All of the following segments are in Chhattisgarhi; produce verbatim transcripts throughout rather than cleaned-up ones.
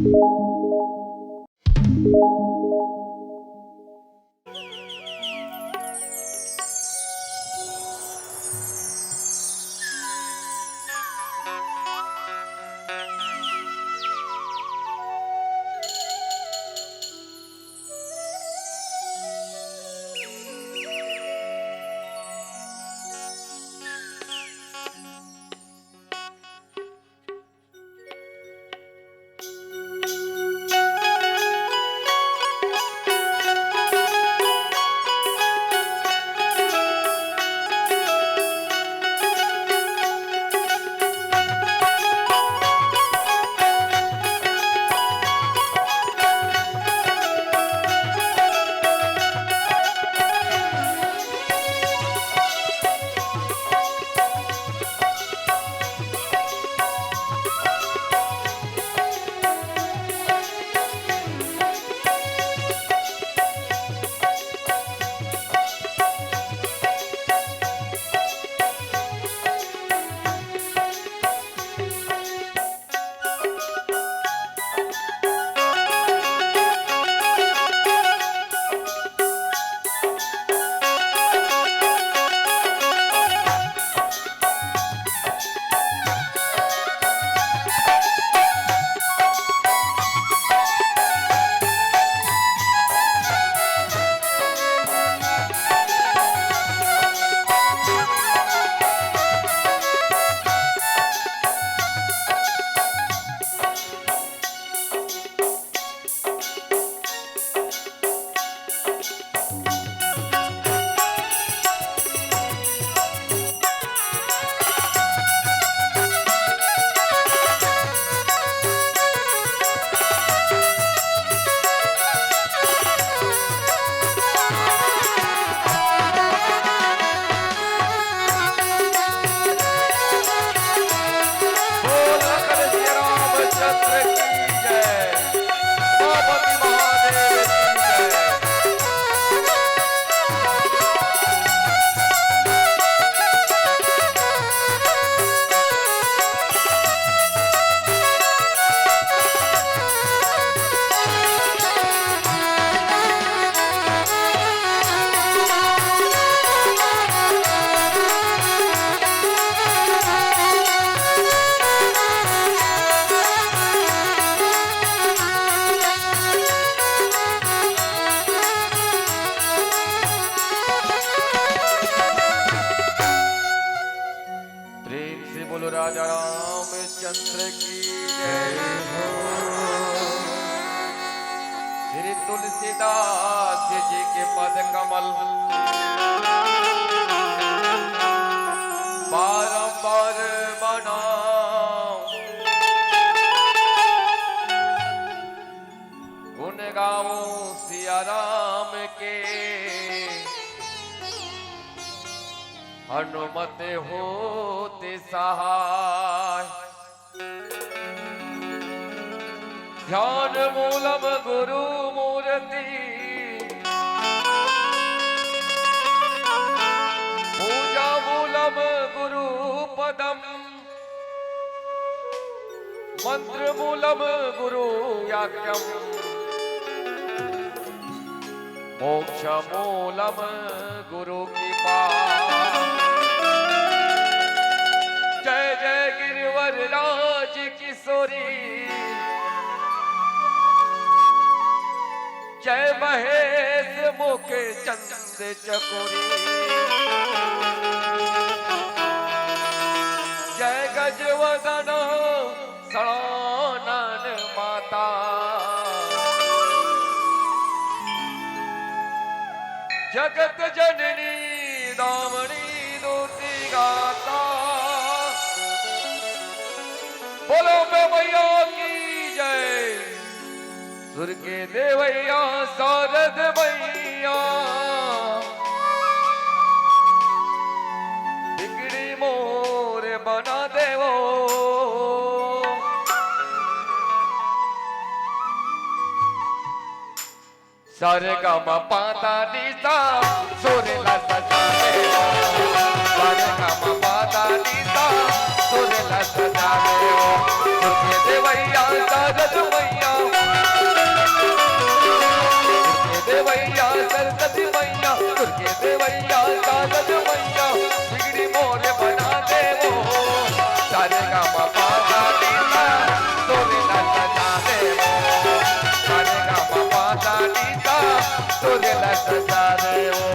बोल कनैया रामचंद्र की जय, उमापति महादेव की जय। प्रेम से बोलो राजा रामचंद्र की जय हो। श्री तुलसीदास जी के पद कमल बारंबार मनाओ, गुण गाओ सिया राम के। हनुमत होत सहाय। ध्यान मूलम गुरु मूर्ति, पूजा मूलम गुरु पदम, मंत्र मूलम गुरु वाक्यम, मोक्ष मूलम गुरु कृपा। जय जय गिरिवर राज किशोरी, जय महेश मुख चंद चकोरी। जय गजवदन षडानन माता, जगत जननी दामिनी दूती गाता। बोलो अम्बे मैया की जय। सुर के देवैया शारद मैया, बिगड़ी मोर बना देवो। सा रे गा मा पा धा नी सा, सुर ला सजा देवो। सा रे गा मा पा धा नी सा, सुर ला सजा देवो। सुर के देवैया शारद मैया, सरस्वती मैया, दुर्गे देवैया, शारद मैया, बिगड़ी मोरे बना देवो। सारे गा मा पा धा नी सा, तोरे ला सजा देवो। सारे गा मा पा धा नी सा, तोरे ला सजा देवो।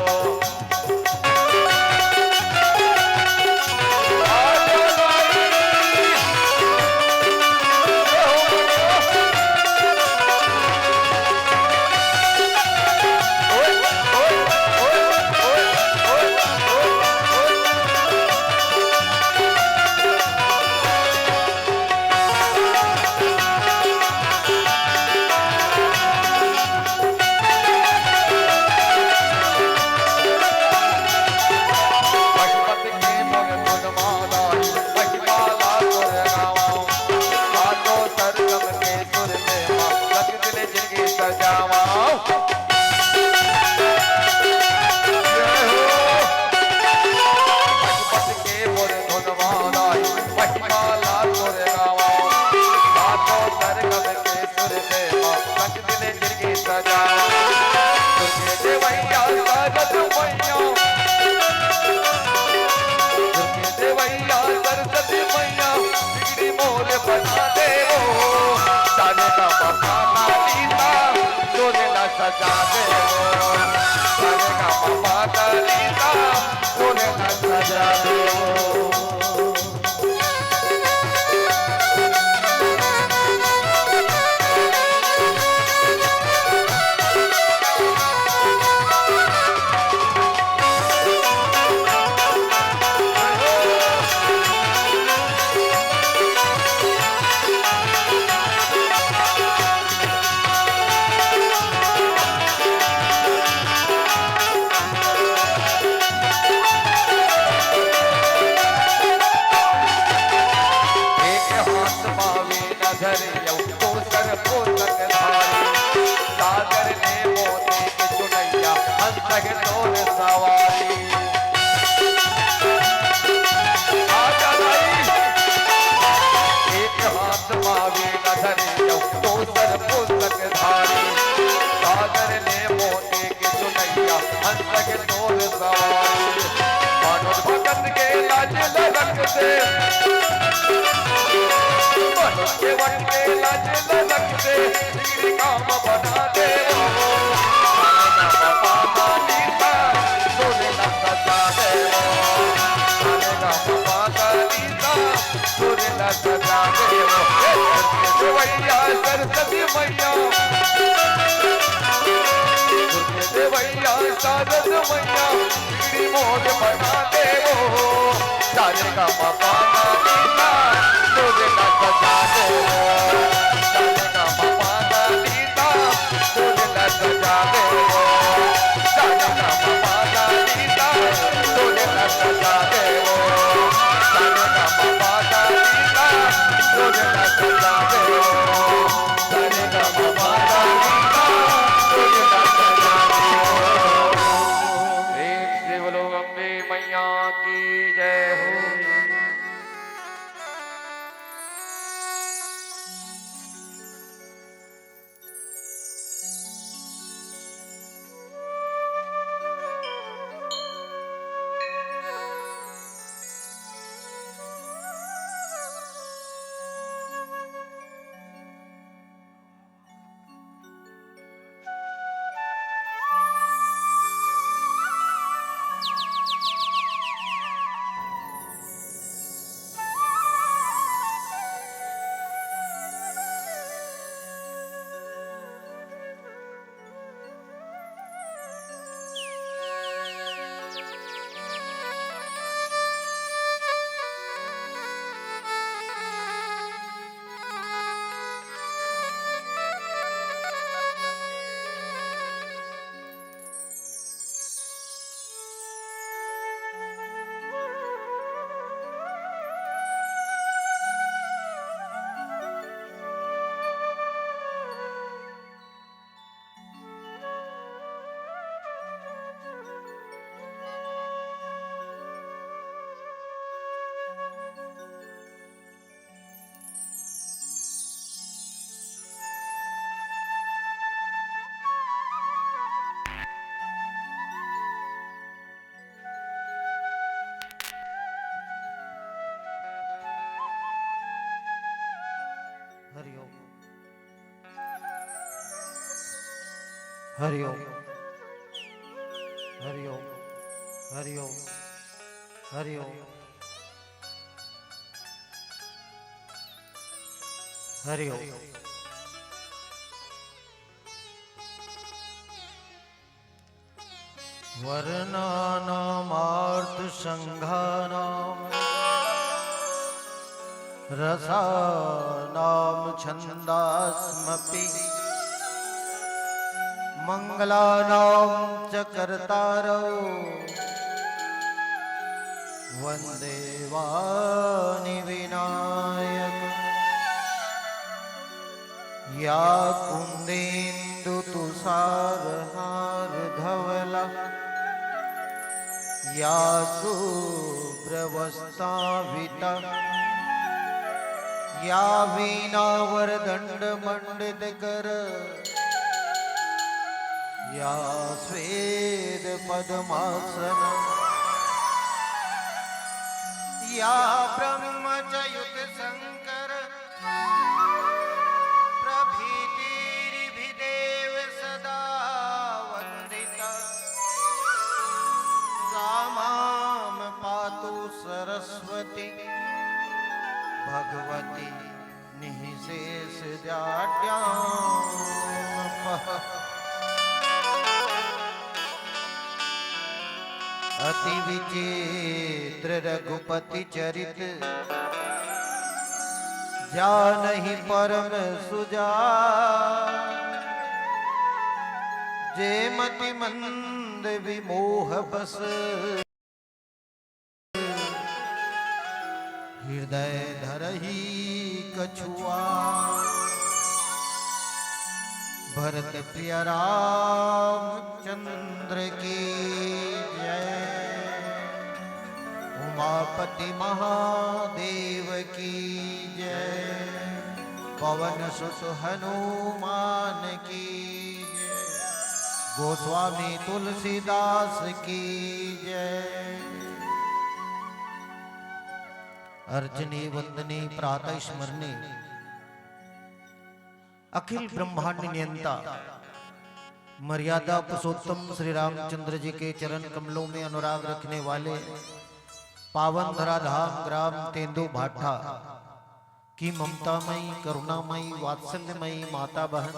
सजा देवो। सारे गा मा पा धा नी सा, तोरे ला सजा देवो। एक हाथ मा वीणा धरे अउ दूसर पुस्तक धारी। सागर ले मोती के चुनैया, हंस हे तोर सवारी। आजा भाई। एक हाथ मा वीणा धरे अउ दूसर पुस्तक धारी। सागर ले मोती के चुनैया, हंस के तोर सवारी। मनोज भगत के लाज लड़क से, मनोज के वन के लाज लड़क से, बिगड़ी काम बना देवो। सारे गा मा पा धा नी सा, तोरे ला सजा देवो। सारे गा मा पा धा नी सा, तोरे ला सजा देवो। हे दुर्गे देवैया सरस्वती मैया, दुर्गे देवैया शारद मैया, बिगड़ी मोर बना देवो। सारे गा मा पा धा नी सा, तोरे ला सजा देवो। सारे गा मा पा धा नी सा, तोरे ला सजा देवो। सारे गा मा पा धा नी सा, तोरे ला सजा देवो। सारे गा मा पा धा नी सा, तोरे ला सजा देवो। सारे गा मा पा धा नी सा, तोरे ला सजा देवो। प्रेम से बोलो अम्बे मैया की जय हो। हरि ओम। हरि ओम। हरि ओम। हरि ओम। हरि ओम। वर्णानामार्तसङ्घानां रसानां छन्दास्मपि। मङ्गलानां च कर्तारौ वन्दे वाणि विनायक। या कुन्देन्दु तुषारहार धवला, या शुभ्रवस्त्रावृता, या वीणावरदण्डमण्डितकर, या स्वेदपद्मासना, या ब्रह्मचयुतशङ्कर प्रभृतिर्भिदेव सदा वन्दिता। सा मां पातु सरस्वती भगवती निःशेषजाड्यापः। अति विचित्र रघुपति चरित जानहि परम सुजान। जे मति मंद विमोह बस हृदय धरहि कछुआ। भरत प्रिय रामचंद्र की जय। उमापति महादेव की जय। पवन सुत हनुमान की जय। गोस्वामी तुलसीदास की जय। अर्चनीय वंदनीय प्रातः स्मरणीय अखिल ब्रह्मांड नियंता मर्यादा पुरुषोत्तम श्री रामचंद्र जी के चरण कमलों में अनुराग रखने वाले पावन धराधाम ग्राम तेंदू भाठा की ममतामयी, करुणामयी, वात्सल्यमयी माता बहन,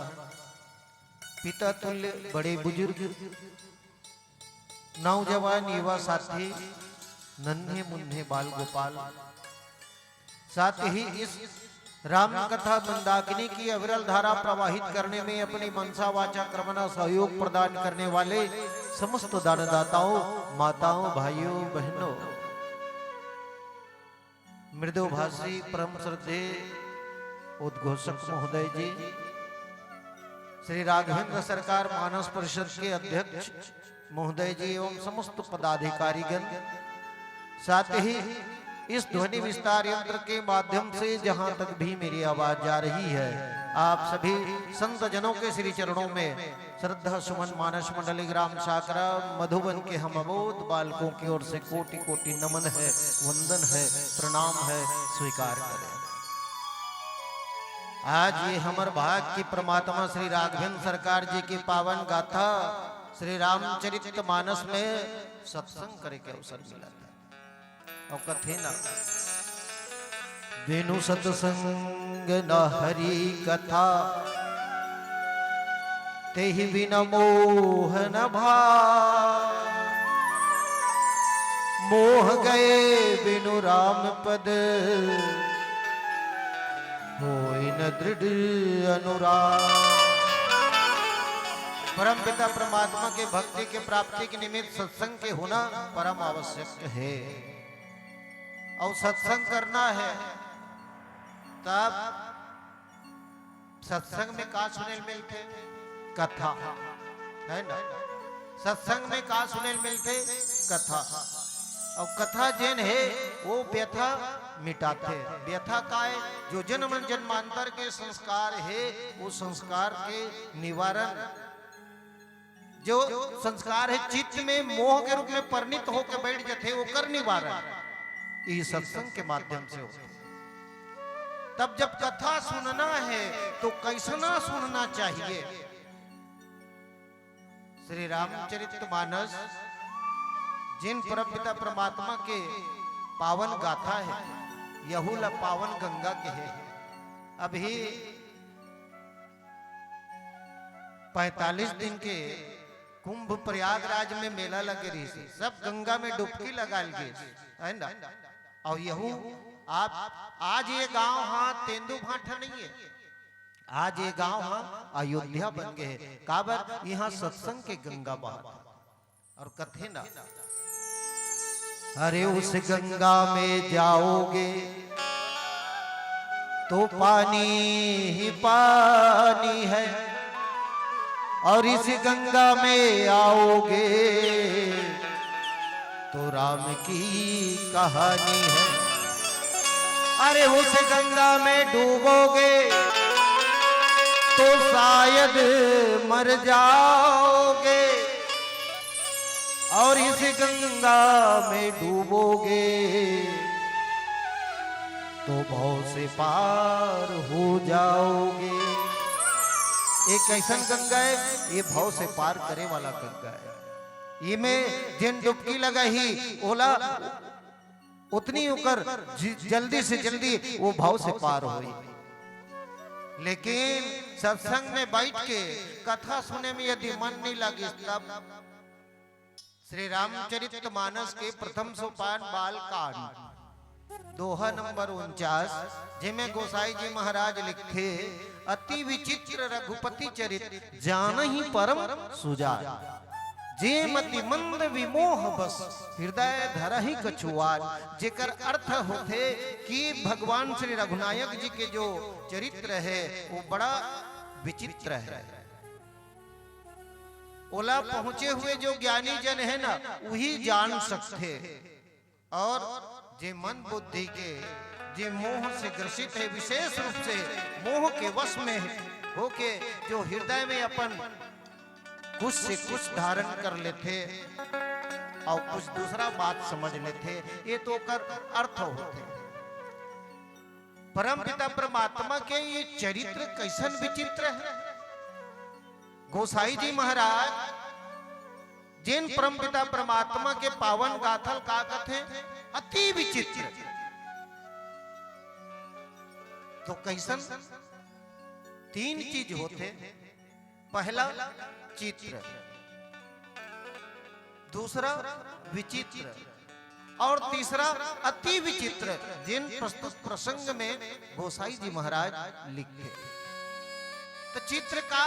पिता तुल्य बड़े बुजुर्ग, नौजवान युवा साथी, नन्हे मुन्ने बाल गोपाल, साथ ही इस राम कथा मंदाकिनी की अविरल धारा प्रवाहित करने में अपनी मनसा वाचा कर्मणा सहयोग प्रदान करने वाले समस्त दानदाताओं, माताओं, भाइयों, बहनों, मृदुभाषी परम श्रद्धेय उद्घोषक महोदय जी, श्री राघवेंद्र सरकार मानस परिषद के अध्यक्ष महोदय जी एवं समस्त पदाधिकारीगण, साथ ही इस ध्वनि विस्तार यंत्र के माध्यम से जहां तक भी मेरी आवाज जा रही है, आप सभी संत जनों के श्री चरणों में श्रद्धा सुमन मानस मंडली ग्राम शाकरा मधुबन के हम अबोध बालकों की ओर से कोटि कोटि नमन है, वंदन है, प्रणाम है, स्वीकार करें। आज ये हमर भाग की परमात्मा श्री राघवेंद्र सरकार जी की पावन गाथा श्री रामचरित मानस में सत्संग करे के अवसर मिला था। अउ कथे ना, बिनु सत्संग न हरि कथा, तेहि बिन मोह न भाव। मोह गए बिनु राम पद, होय न दृढ़ अनुराग। परम पिता परमात्मा के भक्ति के प्राप्ति के निमित्त सत्संग के होना परम आवश्यक है। अउ सत्संग करना है, तब सत्संग में का सुने ल मिलथे? कथा, है ना? सत्संग में का सुने ल मिलथे? कथा। अउ कथा जेन हे, वो व्यथा मिटाथे। व्यथा का हे? जो जन्म जन्मांतर के संस्कार हे, वो संस्कार के निवारण, जो संस्कार हे चित्त में मोह के रूप में परिणित होके बैठ जथे, ओकर निवारण ई सत्संग के माध्यम से होथे। तब जब कथा सुनना हे तो कैसना सुनना चाहिए? श्री रामचरित मानस, जिन परमपिता परमात्मा के पावन गाथा हे, यहू ला पावन गंगा कहे। अभी पैंतालीस दिन के कुंभ प्रयागराज में मेला लगे रहिस हे, सब गंगा में डुबकी लगाल गिस, है ना? अउ यहू आप, आज ये गांव हा तेंदू भाठा नहीं हे, आज ये गांव हा अयोध्या बन गे हे। काबर? इहां सत्संग के गंगा बहत हे। अउ कथे ना, अरे उस गंगा में जाओगे तो पानी ही पानी है, और इस गंगा में आओगे तो राम की कहानी है। अरे उस गंगा में डूबोगे तो शायद मर जाओगे, और इस गंगा में डूबोगे तो भव से पार हो जाओगे। ये कैसन गंगा हे? ये भव से पार करे वाला गंगा हे। ये में जिन डुबकी लगाही, ओला उतनी ओकर जि-, जल्दी से जल्दी वो भव से पार होई। लेकिन सत्संग में बैठ के कथा सुने में यदि मन नहीं लगिस, तब श्री रामचरित मानस के प्रथम सोपान बाल कांड, दोहा नंबर उनचास, जेमे गोसाई जी महाराज लिखथे, अति विचित्र रघुपति चरित, जानहि परम सुजान। जे मति मंद विमोह बस, हृदय धरहि कछुआन। जेकर अर्थ होथे कि भगवान श्री रघुनायक जी के जो चरित्र हे, वो बड़ा विचित्र हे। ओला पहुंचे हुए जो ज्ञानी जन हे ना, वही जान सकथे। अउ जे मंद बुद्धि के, जे मोह से ग्रसित हे, विशेष रूप से मोह के वश में होके जो हृदय में अपन कुछ से कुछ धारण कर लेथे अउ कुछ दूसरा बात समझ लेथे, ये तो ओकर अर्थ होथे। परमपिता परमात्मा के ये चरित्र कैसन विचित्र हे। गोसाई जी महाराज जेन परमपिता परमात्मा के पावन गाथा ल का कथे, अति विचित्र। तो कैसन? तीन चीज होथे। पहला चित्र, दूसरा विचित्र, अउ तीसरा अति विचित्र, जेन प्रस्तुत प्रसंग में गोसाई जी महाराज लिखथे। तो चित्र का,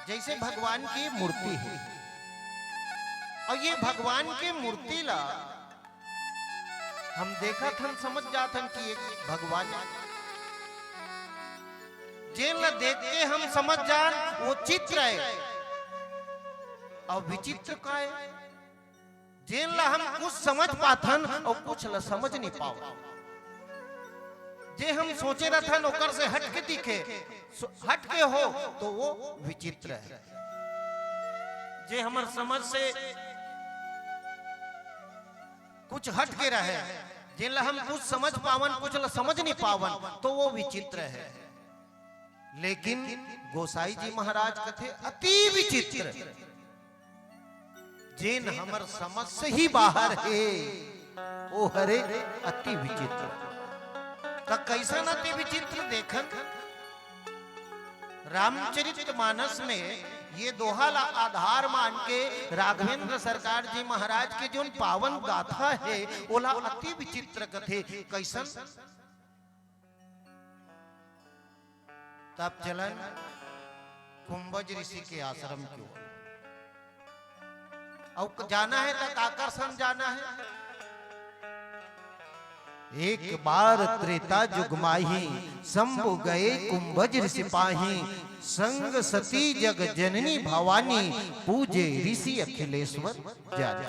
जैसे भगवान की मूर्ति हे, अउ ये भगवान के मूर्ति ला हम देखत हन, समझ जात हन कि ये भगवान हे। जेन ला देख के हम समझ जान, वो चित्र हे। अउ विचित्र का हे? जेन ला हम कुछ समझ पाथन अउ कुछ ला समझ नहीं पावत। जे हम सोचे रथन ओकर से हट के दिखे, सो-, हट के हो तो वो विचित्र हे। जे हमर समझ से कुछ हट के रहे, जेन ला हम कुछ समझ पावन, कुछ ला समझ नहीं पावन, तो वो विचित्र हे। लेकिन गोसाई जी महाराज कथे अति विचित्र, जेन हमर समझ से ही बाहर हे, ओ हरे अति विचित्र। त कैसन अति विचित्र? देखन, रामचरित मानस में ये दोहा ला आधार मान के राघवेंद्र सरकार जी महाराज के जोन पावन गाथा हे, ओला अति विचित्र कथे। कैसन? तब चलन कुंभज ऋषि के आश्रम की ओर। अउ जाना हे त काकर संग जाना हे? एक बार त्रेता जुग माही, शंभु गए कुंभज ऋषि पाही। संग सती जग जननी भवानी, पूजे ऋषि अखिलेश्वर जानी।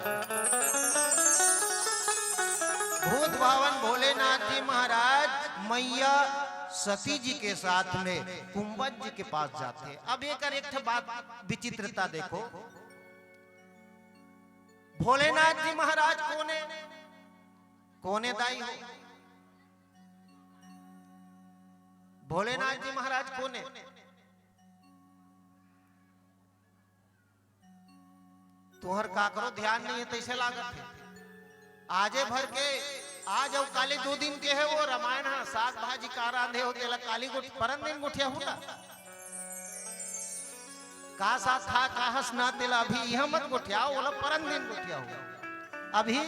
भूत भावन भोलेनाथ जी महाराज मैया सती जी के साथ में कुंभज जी के पास जाथे। अब एकर एक ठे बात विचित्रता देखो, भोलेनाथ जी महाराज कोन हे? कोन हे दाई हो? भोलेनाथ जी महाराज कोन हे? तुहर काकरो ध्यान नहीं है, तैसे लागत है। आजे भर के, आज अउ काली दू दिन के है, वो रामायण ह, साग भाजी का रांधे हो, तेला काली गोठ-, परन दिन गोठियाहू ना। का साग खा, का हस ना, तेला अभी इहाँ मत गोठियाव, ओला परन दिन गोठियाहू। अभी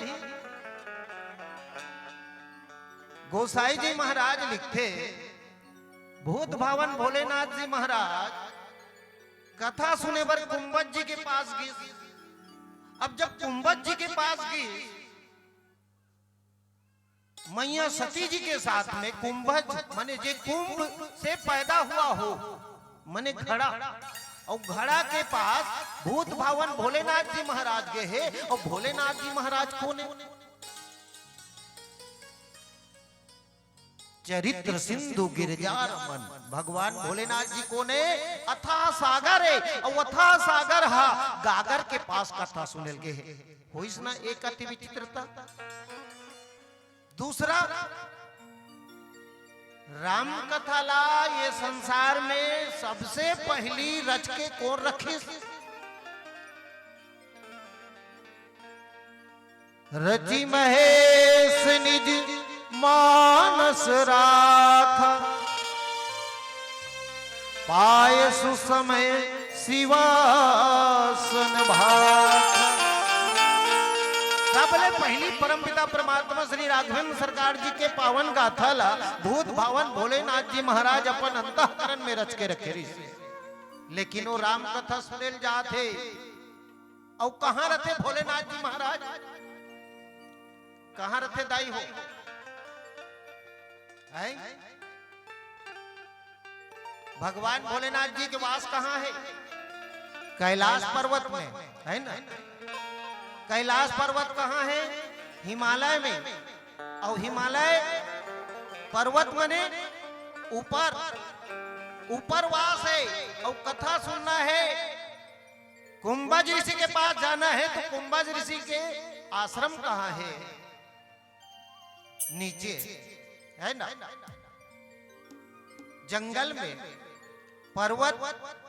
गोसाई जी महाराज लिखथे, भूत भावन भोलेनाथ जी महाराज कथा सुने बर कुंभज जी के पास गिस। अब जब कुंभज जी के पास गिस, मैया सती जी के साथ में कुंभज, माने जे कुंभ से पैदा हुआ हो, माने घड़ा, अउ घड़ा के पास भूत भावन भोलेनाथ जी महाराज गे हे, अउ भोलेनाथ जी महाराज कोन हे? चरित्र सिंधु गिरजा रमन। भगवान भोलेनाथ जी कोन हे? अथाह सागर हे, अउ अथाह सागर हा गागर के पास कथा सुने ल गे हे। होइस ना एक अति विचित्रता। दूसरा, राम कथा ला ये संसार में सबसे पहली रच के कोन रखिस? रचि महेश निज मानस राखा, पाय सुसमय सिवासन भाखा। सबले पहली परमपिता परमात्मा श्री राघवेंद्र सरकार जी के पावन गाथा ला भूत भावन भोलेनाथ जी महाराज अपन अंतःकरण में रच के रखे रहिस। लेकिन वो राम कथा सुने ल जात हे, अउ कहाँ रथे भोलेनाथ जी महाराज? कहाँ रथे दाई हो? हैं? भगवान भोलेनाथ जी के वास कहाँ हे? कैलाश पर्वत में, है ना? कैलाश पर्वत कहाँ हे? हिमालय में। अउ हिमालय पर्वत मने ऊपर, ऊपर वास हे। अउ कथा सुनना हे, कुंभज ऋषि के पास जाना हे, तो कुंभज ऋषि के आश्रम कहाँ हे? नीचे, है ना? जंगल में, पर्वत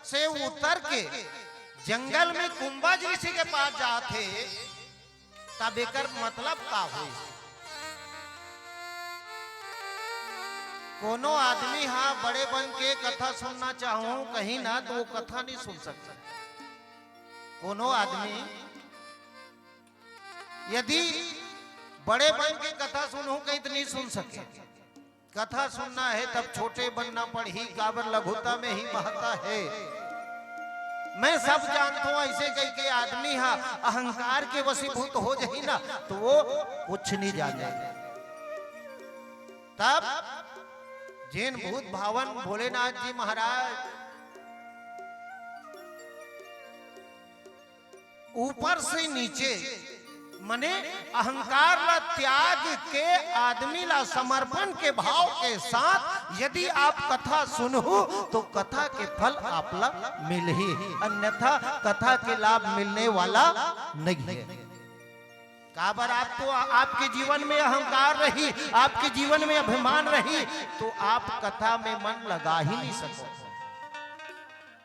से उतर के जंगल में कुंभज ऋषि के पास जात हे, तब एकर मतलब का होइस? कोनो आदमी हा बड़े बन के कथा सुनना चाहूं कही ना, तो वो कथा नहीं सुन सकता। कोनो आदमी यदि बड़े बन के कथा सुनहूं कही, तो नहीं सुन सके। कथा सुनना हे, तब छोटे बनना पड़ही, काबर लघुता में ही महता हे। मैं सब जानथों, ऐसे कहिके आदमी हा अहंकार के वशीभूत हो जाही ना, तो वो कुछ नहीं जाने। तब जेन भूत भावन भोलेनाथ जी महाराज ऊपर से नीचे, मने अहंकार ला त्याग के आदमी ला समर्पण के भाव के साथ यदि आप कथा सुनहू, तो कथा के फल आप ला मिलही, अन्यथा कथा के लाभ मिलने वाला नहीं है। काबर आप तो, आपके जीवन में अहंकार रही, आपके जीवन में अभिमान रही, तो आप कथा में मन लगा ही नहीं सको।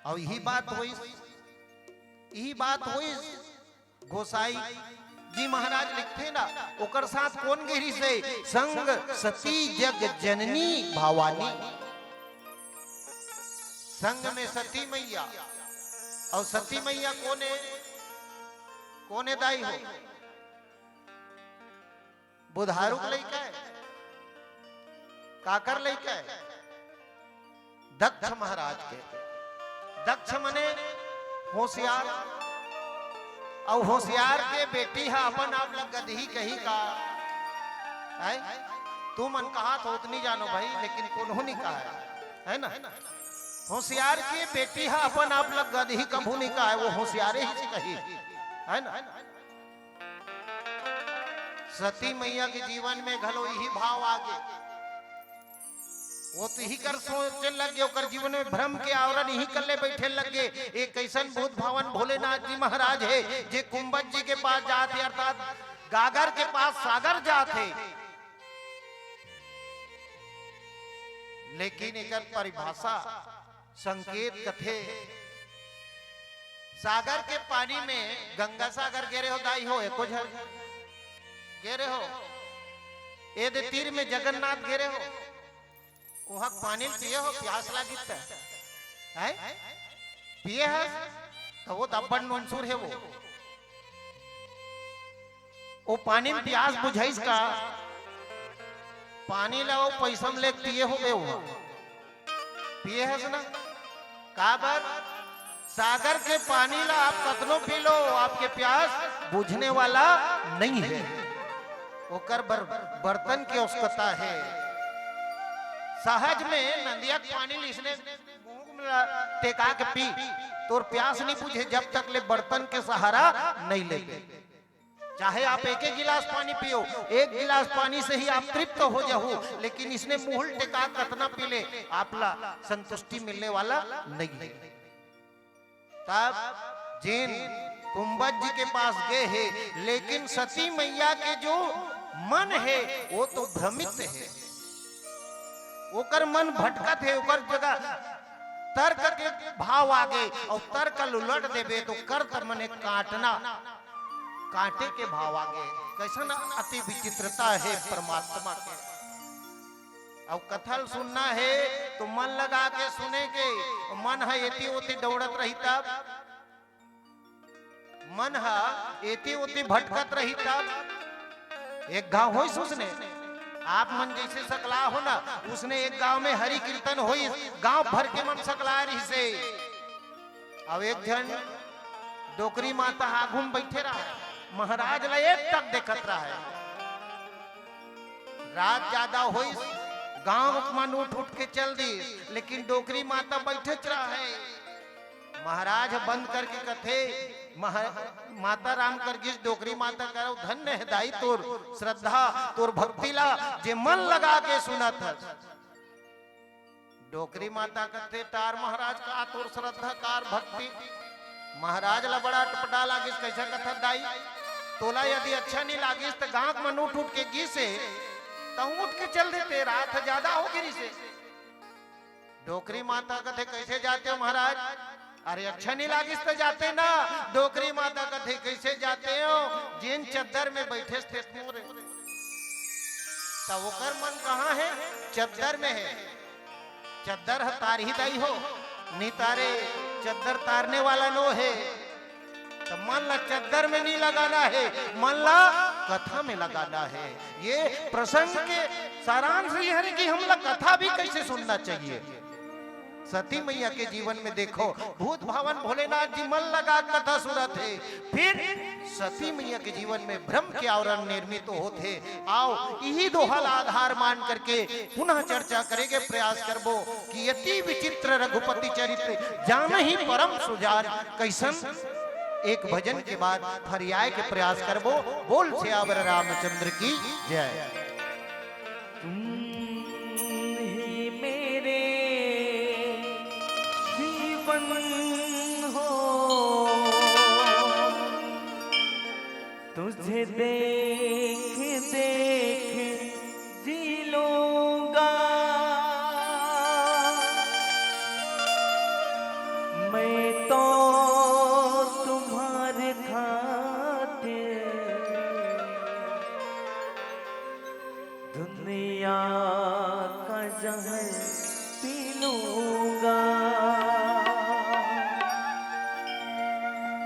अउ यही बात होइस, यही बात होइस। गोसाई जी महाराज लिखथे ना, ओकर साथ कोन गे रिहिस हे? संग सती जग जननी भवानी। संग में सती मैया, अउ सती मैया कोन हे? कोन हे दाई हो? बुधारू के लइका हे? काकर लइका हे? दक्ष महाराज के। दक्ष मने होशियार। अउ होशियार के बेटी हा अपन आप ला गदही कही का? है? तुमन कहा तो उतनी जानो भाई, लेकिन कोनो नहीं कहा है, है ना? होशियार के बेटी हा अपन आप ला गदही कभू नहीं कहा है, वो होशियारे ही से कही, है ना? सती मैया के जीवन में घलो यही भाव आगे। वो तो यही कर सोचे लग गे, ओकर जीवन में भ्रम के आवरण यही कर ले बैठे लग गे। एक कैसन भूत भावन भोलेनाथ जी महाराज हे, जे कुंभज जी के पास जात हे, अर्थात गागर के पास सागर जात हे। लेकिन एकर परिभाषा संकेत कथे, सागर के पानी में, गंगा सागर गे रहे हो दाई हो, एको झन गे रहे हो? ए दे तीर में जगन्नाथ गे रहे हो? ओहा पानी ल पिए हो, प्यास लागिस त? हैं? पिए हस? त वो त अब्बड़ नोनसुर हे वो। ओ पानी म प्यास बुझाइस का? पानी ला ओ पैसा म लेके पिए होबे ओहा। पिए हस ना? काबर? सागर के पानी ला आप कतनो पी लो, आपके प्यास बुझने वाला नहीं है। ओकर बर-, बर्तन के आवश्यकता है। सहज में नंदिया के पानी ल इसने मुंह में ला टेका के पी, तोर प्यास नहीं बुझे जब तक ले बर्तन के सहारा नहीं लेबे। चाहे आप एक एक गिलास पानी पियो, एक गिलास पानी से ही आप तृप्त हो जाहू, लेकिन इसने मुंह ल टेका कतना पी ले, आप ला संतुष्टि मिलने वाला नहीं है। तब जेन कुंभज जी के पास गे हे, लेकिन सती मैया के जो मन हे, वो तो भ्रमित हे। ओकर मन भटकत हे, ओकर जगह तर्क के भाव आगे, अउ तर्क ल उलट देबे तो कर्त मने काटना, काटे के भाव आगे। कैसन अति विचित्रता हे परमात्मा के। अउ कथा ल सुनना हे तो मन लगा के सुने के, मन ह एती ओती दौड़त रही तब, मन ह एती ओती भटकत रही तब। एक गांव होइस उसने, आप मन जैसे सकला हो ना, उसने एक गांव में हरि कीर्तन होइस, गांव भर के मन सकला रहिसे। अब एक झन डोकरी माता आघू म बैठे रहा, महाराज ला एक टक देखत रहा। रात ज्यादा होइस, गांव मन उठ उठ के चल दिस, लेकिन डोकरी माता बैठेच रहा है। महाराज ह बंद करके कथे, महा-, माता राम कर गिस, डोकरी माता करो, "धन्य है दाई तोर श्रद्धा, तोर भक्ति ला, जे मन लगा के सुनत हस।" डोकरी माता कथे, "टार महाराज, का तोर श्रद्धा, कार भक्ति?" महाराज ला बड़ा अटपटा लागिस, "कैसा कथा दाई? तोला यदि अच्छा नहीं लागिस त गांव मन उठ उठ के गिसे, त उठ के चल देते, रात ज्यादा हो गिरिसे।" डोकरी माता कथे, "कैसे जाते हो महाराज?" "अरे अच्छा नहीं लागिस त जाते ना।" डोकरी माता कथे, "कैसे जाते हो?" "जेन चद्दर में बैठे थे मोरे।" त ओकर मन कहाँ है? चद्दर में है। चद्दर ह तारही दाई हो, नी तारे, चद्दर तारने वाला नो है। त मन ला चद्दर में नहीं लगाना है, मन ला कथा में लगाना है। ये प्रसंग के सारांश ये है कि हमला कथा भी कैसे सुनना चाहिए। सती मैया के जीवन में देखो, भूत भावन भोलेनाथ जी मन लगा कथा सुनत हे, फिर सती मैया के जीवन में भ्रम के आवरण निर्मित होत हे। आओ, इही दोहा ला आधार मान करके पुनः चर्चा करे के प्रयास करबो कि अति विचित्र रघुपति चरित्र, जानही परम सुजान। कैसन? एक भजन के बाद फरियाय के प्रयास करबो। बोल सियावर रामचंद्र की जय। तुम ही मेरे जीवन हो, तुझे देख देख जी लूंगा। मैं तो तुम्हारे खातिर दुनिया का जहर पी लूंगा।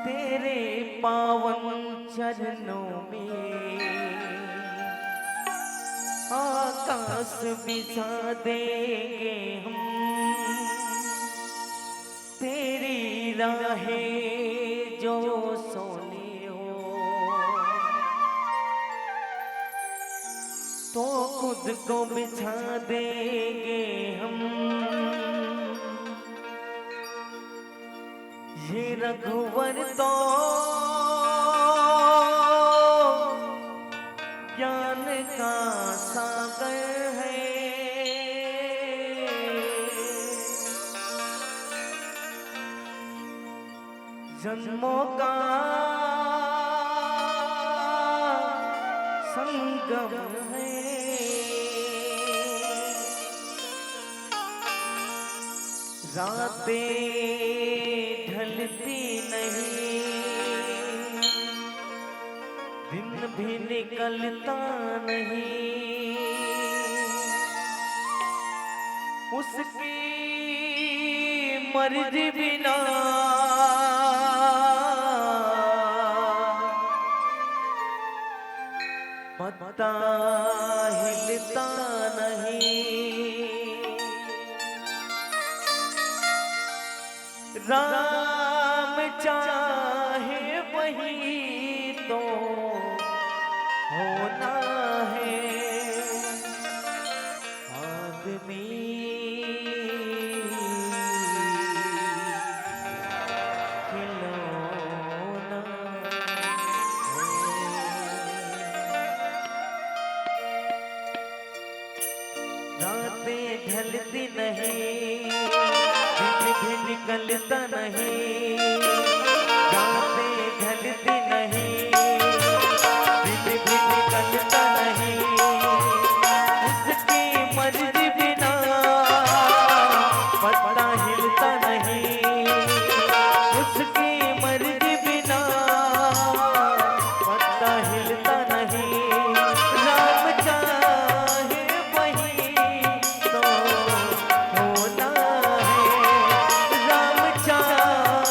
तेरे पावन चरणों में आकाश बिछा देंगे हम। तेरी राहें जो सोनी हो, तो खुद को बिछा देंगे हम। ये रघुवर तो ज्ञान का सागर है। जन्मों का संगम है। रातें ढलती नहीं भी निकलता नहीं उसकी मर्जी बिना। पत्ता हिलता नहीं। राम चाहे वही तो होना है। आदमी खिलौना है। रातें ढलती नहीं, दिन भी निकलता नहीं। रातें ढलती नहीं, दिन भी निकलता नहीं। उसकी मर्जी बिना पत्ता हिलता नहीं। उसकी मर्जी बिना पत्ता हिलता नहीं। राम चाहे वही तो होना है। राम चाहे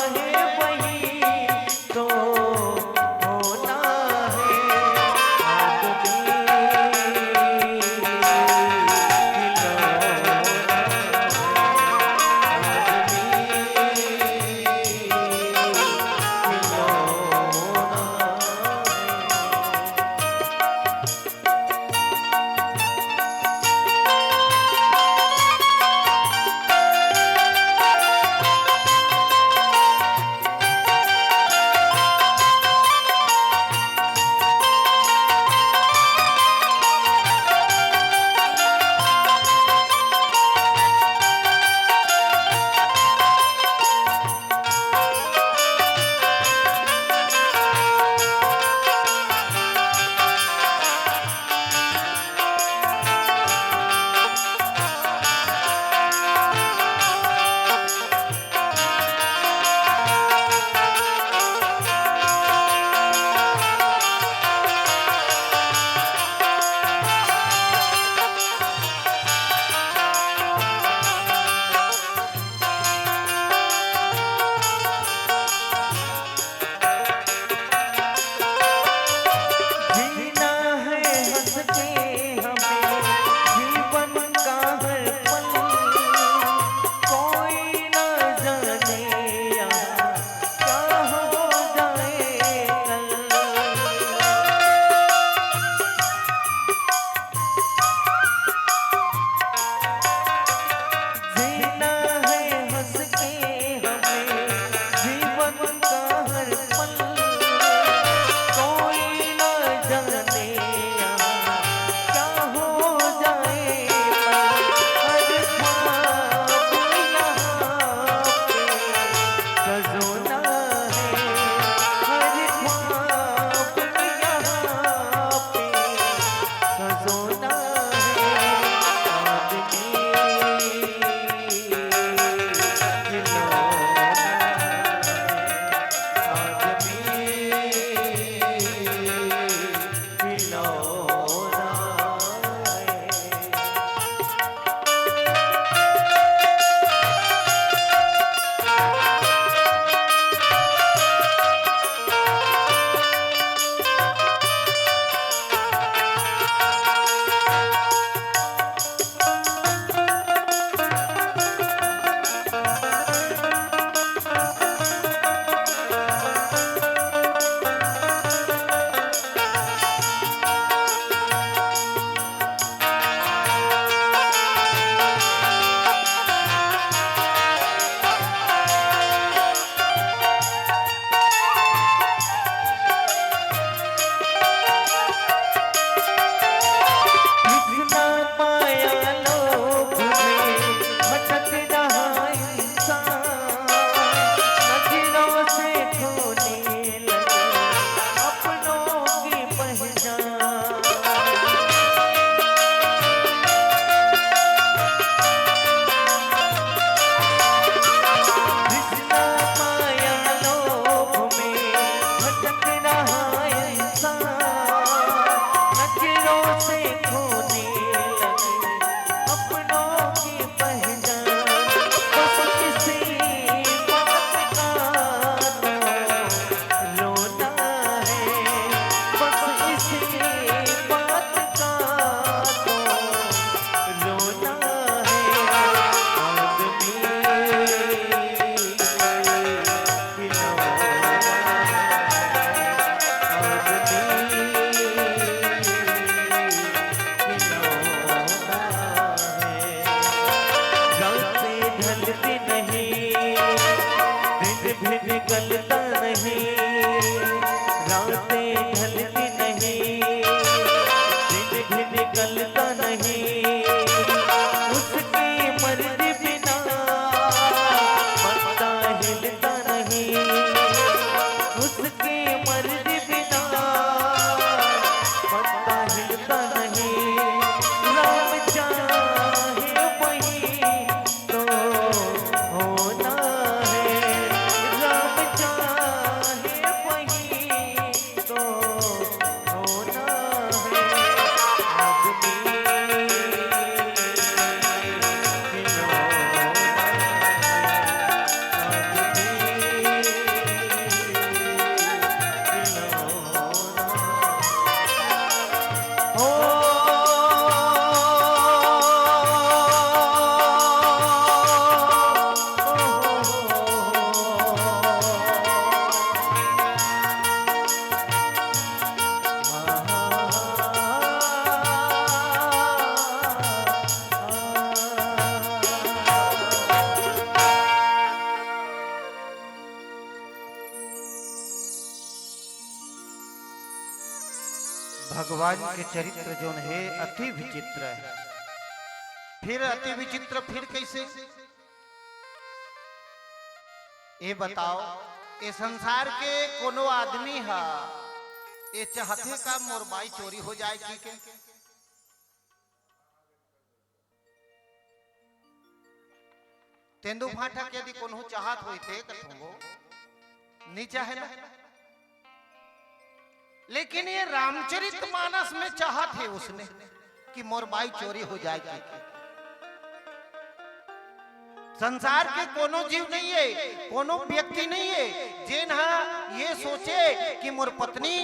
भी निकलता नहीं, रातें ढलती नहीं, दिन भी निकलता नहीं, उसकी मर्जी बिना पत्ता हिलता नहीं, उसकी मर्जी बिना पत्ता हिलता नहीं। राम चाहे वही तो होना है, राम चाहे वही तो होना है। आदमी खिलौना है, आदमी खिलौना। भगवान के चरित्र जोन हे, अति विचित्र हे। फिर अति विचित्र, फिर कैसे? ये बताओ, ये संसार के कोनो आदमी हा ये चाहथे का मोर बाई चोरी हो जाए कि के? तेंदू फांटा के यदि कोनो चाहत होइते कथों वो नी चाहे ना, लेकिन ये रामचरित मानस में चाहत हे उसने कि मोर बाई चोरी हो जाए कि। संसार के कोनो जीव नहीं हे, कोनो व्यक्ति नहीं हे जेन हा ये सोचे कि मोर पत्नी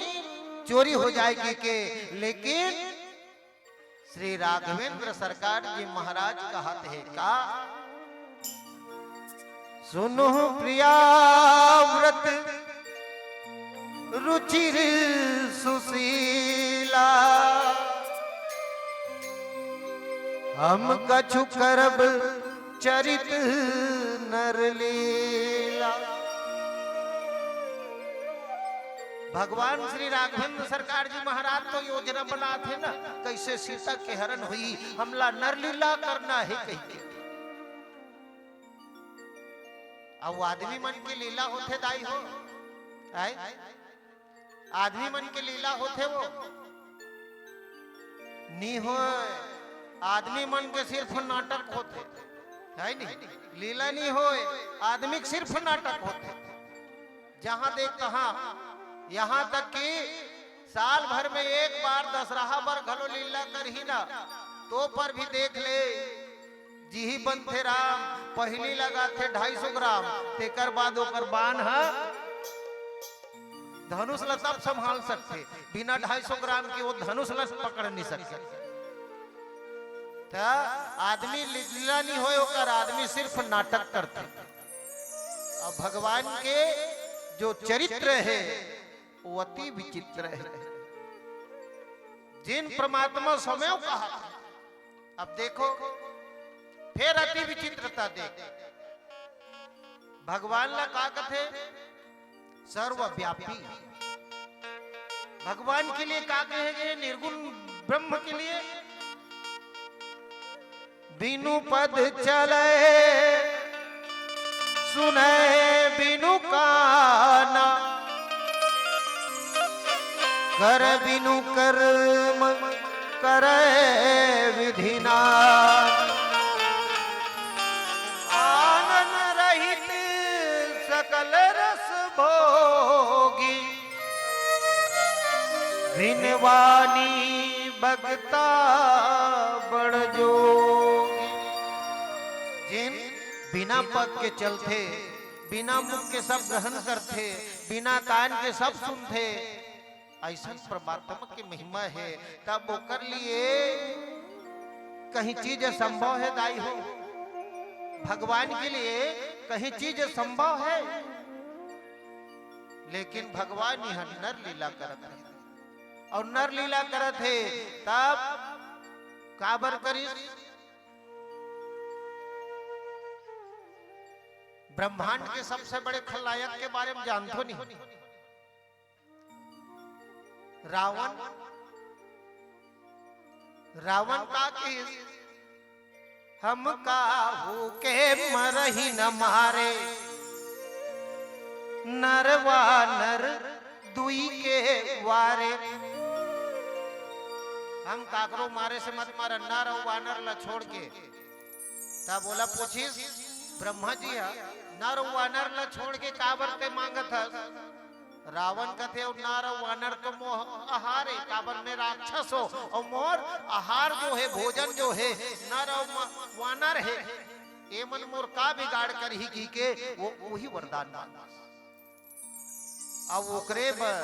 चोरी हो जाए कि के, लेकिन श्री राघवेंद्र सरकार जी महाराज कहत हे का, सुनो प्रियाव्रत रुचिर सुशीला, हम कछु करब चरित नर लीला। भगवान श्री राघवेंद्र सरकार जी महाराज तो योजना बनात हे ना, कैसे सीता के हरण होई, हमला नर लीला करना हे कहिके। अउ आदमी मन के लीला होथे दाई हो, आय? आदमी मन के लीला होथे वो? नी होय। आदमी मन के सिर्फ नाटक होथे, हे नी? लीला नी होय, आदमी के सिर्फ नाटक होथे। जहां देख तहां, यहां तक कि साल भर में एक बार दशहरा बर घलो लीला करही ना, तो पर भी देख ले, जिही बनथे राम, पहिली लगाथे ढाई सौ ग्राम, तेकर बाद ओकर बान ह धनुष ल तब संभाल सकथे, बिना ढाई सौ ग्राम के वो धनुष ल पकड़ नहीं सकथे। त आदमी लीला नहीं होय ओकर, आदमी सिर्फ नाटक करथे। अब भगवान के जो चरित्र हे वो अति विचित्र हे। जिन परमात्मा स्वयं कहा, अब देखो, फेर अति विचित्रता देख। भगवान ला का कथे? सर्वव्यापी। भगवान के लिए का कहे गए? निर्गुण ब्रह्म के लिए बिनु पद चले, सुने बिनु काना, कर बिनु कर्म करे विधि ना। आनंद रहित सकल रस भोगी, बिन वाणी बगता बड़ जोगी। जिन बिना पग के चलथे, बिना मुख के सब ग्रहण करथे, बिना कान के सब सुनथे, अइसन परमात्मा के महिमा हे, तब ओकर लिए कहीं चीज असंभव हे दाई हो? भगवान के लिए कहीं चीज असंभव हे? लेकिन भगवान इहाँ नर लीला करत हे, अउ नर लीला करत हे, तब काबर करिस? ब्रह्मांड के सबसे बड़े खलनायक के बारे में जानथो नहीं? रावण। रावण का किहिस? "हम काहू के मरही न मारे, नर वानर दुई के वारे।" हम काकरो मारे से मत मारन, नर अउ वानर ला छोड़ के। तब ओला पूछिस ब्रह्मा जी ह, "नर अउ वानर ला छोड़ के काबर ते मांगत हस?" रावण कथे, "अउ नर अउ वानर तो मोर आहार हे, काबर मैं राक्षस हो, अउ मोर आहार जो हे, भोजन जो हे, नर अउ म-, वानर हे, एमन मोर का बिगाड़ करही?" कहिके वो, वही वरदान मांगिस। अब ओकरे बर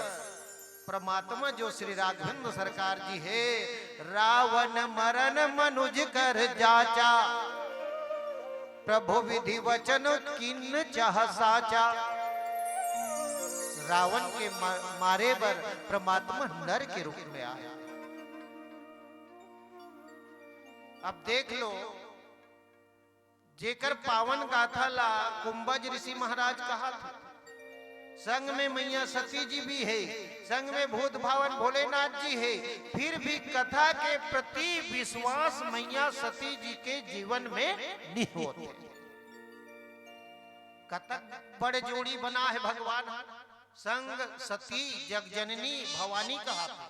परमात्मा जो श्री राघवेंद्र सरकार जी हे, "रावण मरन मनुज कर जाचा, प्रभु विधि वचन कीन्ह चह साचा।" रावण के मा-, मारे बर परमात्मा नर के रूप में आए। अब देख लो, जेकर पावन गाथा ला कुंभज ऋषि महाराज कहत हे, संग में मैया सती जी भी हे, संग में भूत भावन भोलेनाथ जी हे, फिर भी कथा के प्रति विश्वास मैया सती जी के जीवन में नहीं होत हे। कतक बड़े जोड़ी बना हे भगवान, संग सती जगजननी भवानी कहत हे।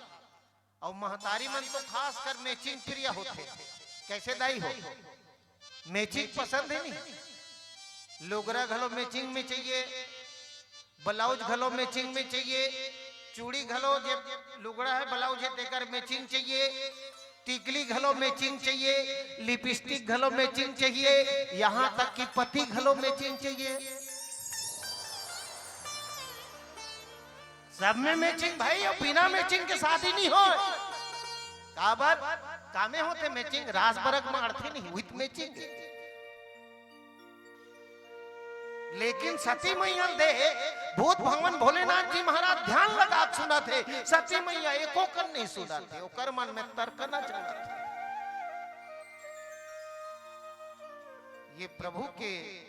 अउ महतारी मन तो खासकर matching प्रिय होथे। कैसे दाई हो? Matching पसंद हे नी? लुगरा घलो matching में चाहिए, blouse घलो matching में चाहिए, चूड़ी घलो, जे लुगरा हे, blouse हे, तेकर matching चाहिए, टिकली घलो matching चाहिए, lipstick घलो matching चाहिए, यहाँ तक कि पति घलो matching चाहिए। सब में matching भाई, अउ बिना matching के शादी नहीं होय। काबर? कामे होथे matching, रास बरग मारथे नहीं, with matching। लेकिन सती मैया ल दे, भूत भावन भोलेनाथ जी महाराज ध्यान लगा के सुनत हे, सती मैया एको कन नहीं सुनत हे, ओकर मन में तर्क न चलत हे। ये प्रभु के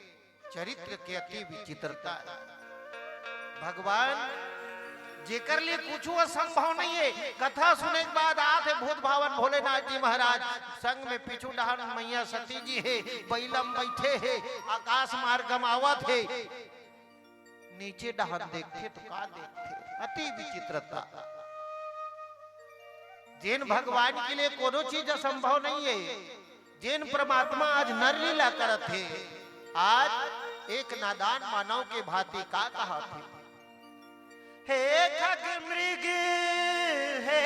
चरित्र के अति विचित्रता हे। भगवान जेकर लिए कुछू असंभव नहीं हे, कथा सुने के बाद आथे भूत भावन भोलेनाथ जी महाराज, संग में पीछू डहन मैया सती जी हे, बइला म बइठे हे, आकाश मार्ग म आवत हे, नीचे डहन देखथे तो का देखथे, अति विचित्रता। जेन भगवान के लिए कोनो चीज असंभव नहीं हे, जेन परमात्मा आज नर लीला करत हे, आज एक नादान मानव के भांति का कहत हे? "हे खग मृग, हे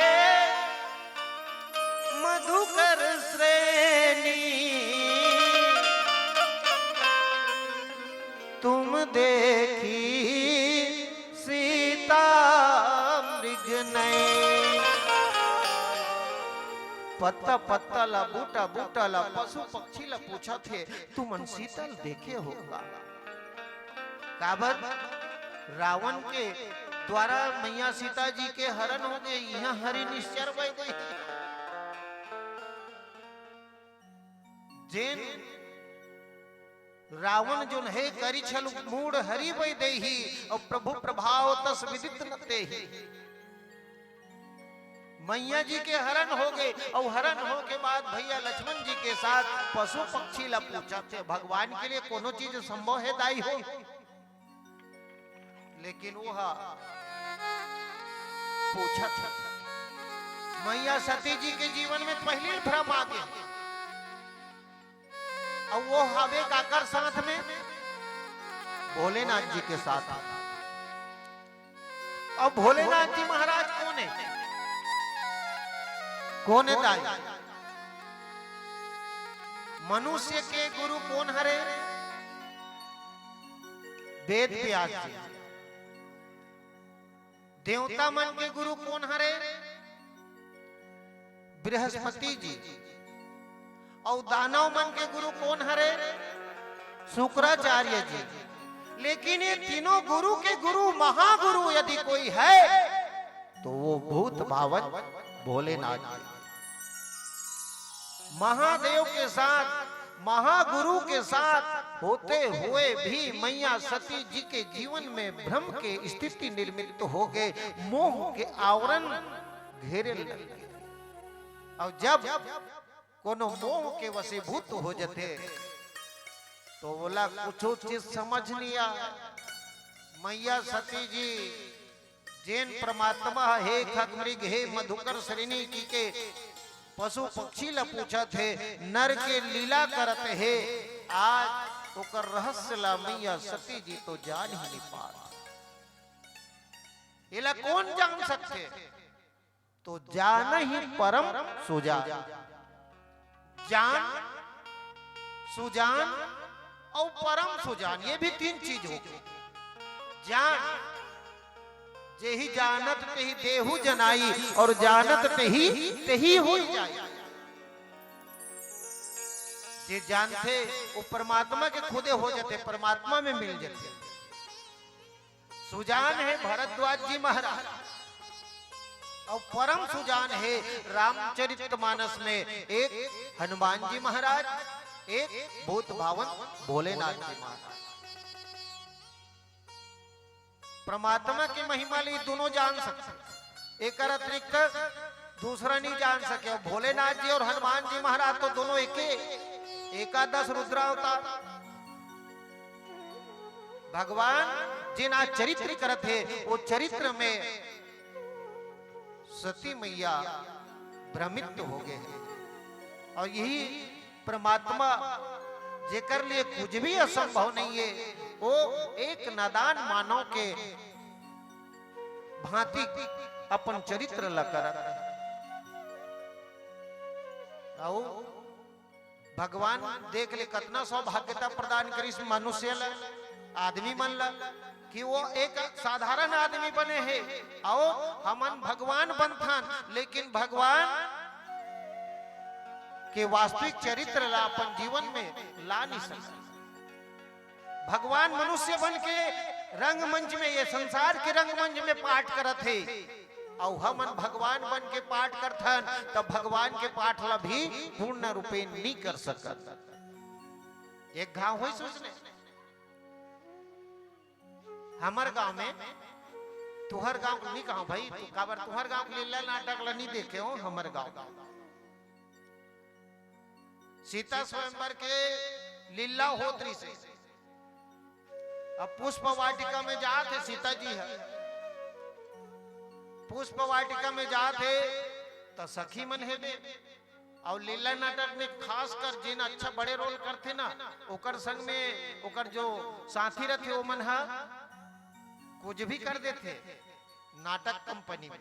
मधुकर श्रेणी, तुम देखी सीता मृग नयन।" पत्ता पत्ता ला, बूटा बूटा ला, पशु पक्षी ला पूछत हे, "तुमन सीता ल देखे हो का?" काबर? रावण के द्वारा मैया सीता जी के हरण हो गे, इहाँ हरि निश्चर वैदेही। जेन रावण जोन हे करि छल मूढ़ हरि वैदेही, अउ प्रभु प्रभाव तस विदित न तेही। मैया जी के हरण हो गे, अउ हरण हो के बाद भैया लक्ष्मण जी के साथ पशु पक्षी ला पूछत हे, "भगवान के लिए कोनो चीज संभव हे दाई हो?" लेकिन वो ह पूछत हे। मैया सती जी के जीवन में पहली भ्रम आ गे। अउ वो हवे काकर साथ में? भोलेनाथ जी के साथ। अउ भोलेनाथ जी महाराज कोन हे? कोन हे दाई? मनुष्य के गुरु कोन हरे? वेद व्यास जी। देवता मन के गुरु कोन हरे? बृहस्पति जी। अउ दानव मन के गुरु कोन हरे? शुक्राचार्य जी। लेकिन ये तीनों गुरु के गुरु, महागुरु यदि कोई है, तो वो भूत भावन भोलेनाथ जी। महादेव के साथ, महागुरु के साथ होते हुए भी मैया सती जी के जीवन में भ्रम के स्थिति निर्मित हो गए, मोह के आवरण घेरे लग गए। और जब कोनो मोह के वशीभूत हो जथे, तो ओला कुछो चीज समझ नहीं आए। मैया सती जी जेन परमात्मा हे खगमृग, हे मधुकर श्रेणी की के पशु पक्षी ला पूछत हे, नर के लीला करत हे, आज ओकर रहस्य ला मैया सती जी तो जान ही नहीं पात। एला कौन जान सकथे? तो जान ही परम सुजान। जान, सुजान और परम सुजान, ये भी तीन चीज हो गई। जान, जेहि जानत तेहि देहु जनाई, और जानत तेहि तेहि होई जाई। जे जानथे वो परमात्मा के खुदे हो जाथे, परमात्मा में मिल जाथे। सुजान हे भरद्वाज जी महाराज, और परम सुजान हे रामचरित मानस में एक हनुमान जी महाराज, एक भूत भावन भोलेनाथ जी महाराज। परमात्मा के महिमा ला ये दोनों जान सकथे, एकर अतिरिक्त दूसरा नहीं जान सके। और भोलेनाथ जी और हनुमान जी महाराज तो दोनों एके, एकादश रुद्रावतार। भगवान जेन आज चरित्र करत हे, वो चरित्र में सती मैया भ्रमित हो गए हे। और यही परमात्मा, जेकर लिए कुछ भी असंभव नहीं है, वो एक नादान मानव के भांति अपन चरित्र ल करत हे। अउ भगवान देख ले कतना सौभाग्यता प्रदान करिस मनुष्य ल, आदमी मन ल, कि वो एक साधारण आदमी बने हे, अउ हमन भगवान बनथन, लेकिन भगवान के वास्तविक चरित्र ला अपन जीवन में ला नहीं सकते। भगवान मनुष्य बन के रंगमंच में, ये संसार के रंगमंच में पाठ करत हे, अउ हमन भगवान बन के पाठ करथन, तब भगवान के पाठ ला भी पूर्ण रूपे नहीं कर सकत। एक घाव होई सोचने, हमर गांव में, तुहर गांव के नहीं कहा भाई, तू काबर तुहर गांव के लीला नाटक ला नहीं देखे हो, हमर गांव सीता स्वयंवर के लीला होत रहिसे। अब पुष्प वाटिका में जात हे सीता जी ह, पुष्प वाटिका में जात हे, त सखी मन हेबे, अउ लीला नाटक में खासकर जेन अच्छा बड़े रोल करथे ना, ओकर संग में ओकर जो साथी रथे, ओमन ह कुछ भी कर देथे नाटक कंपनी में।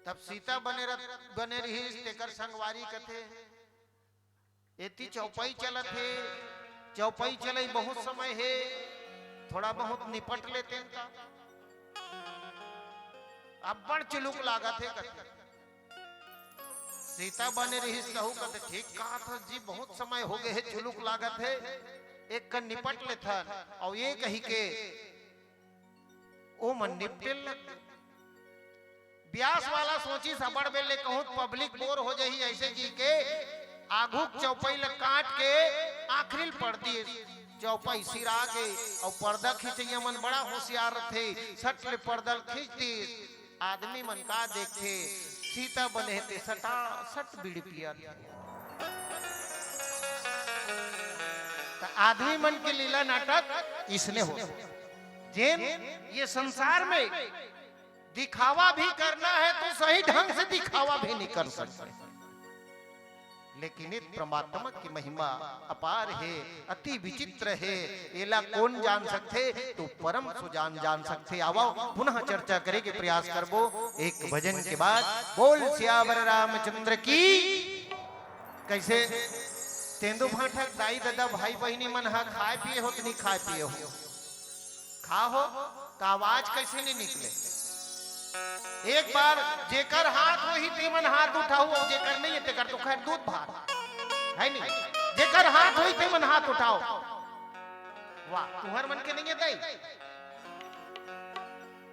तब सीता बने रह-, बने रहिस, तेकर संगवारी कथे, "एती चौपाई चलत हे, चौपाई चलई बहुत समय हे, थोड़ा बहुत निपट लेतेन त।" अब्बड़ चुलुक लागत हे कथे। सीता बने रहिस तहू कथे, "ठीक कहत हस जी, बहुत समय हो गए हे, चुलुक लागत हे, एक कन निपट लेथन।" अउ ये कही के ओमन निपटे लग गे। ब्यास वाला सोचिस, "अब्बड़ बेर ले कहूं त पब्लिक बोर हो जाही," ऐसे कहि के आघू के चौपाई ल काट के आखिरी ल पड़ दिस। चौपाई सिरा गे, अउ पर्दा खिंचइया मन बड़ा होशियार रथे, सट ले पर्दा ल खींच दिस। आदमी मन का देखथे, सीता बने हे ते सटा सट बीड़ी पियत हे। त आदमी मन के लीला नाटक इसने हो। जेन ये संसार में दिखावा भी करना है तो सही ढंग से दिखावा भी नहीं कर सकते, लेकिन इत परमात्मा की महिमा अपार हे, अति विचित्र हे। एला कौन जान सकथे? तो परम सुजान जान सकथे। आवव, पुनः चर्चा करे के प्रयास करबो एक भजन के बाद। बोल सियावर रामचंद्र की। कैसे तेंदू भांठा के दाई ददा भाई बहिनी मन ह खाए पिए हो त नहीं खाए पिए हो? खा हो, त आवाज कैसे नहीं निकले? एक बार जेकर हाथ होही तेमन हाथ उठाओ, अउ जेकर नहीं है तेकर तो खैर दूध भात है नहीं। जेकर हाथ होही तेमन हाथ उठाओ। वाह, तुहर मन के नहीं है दाई।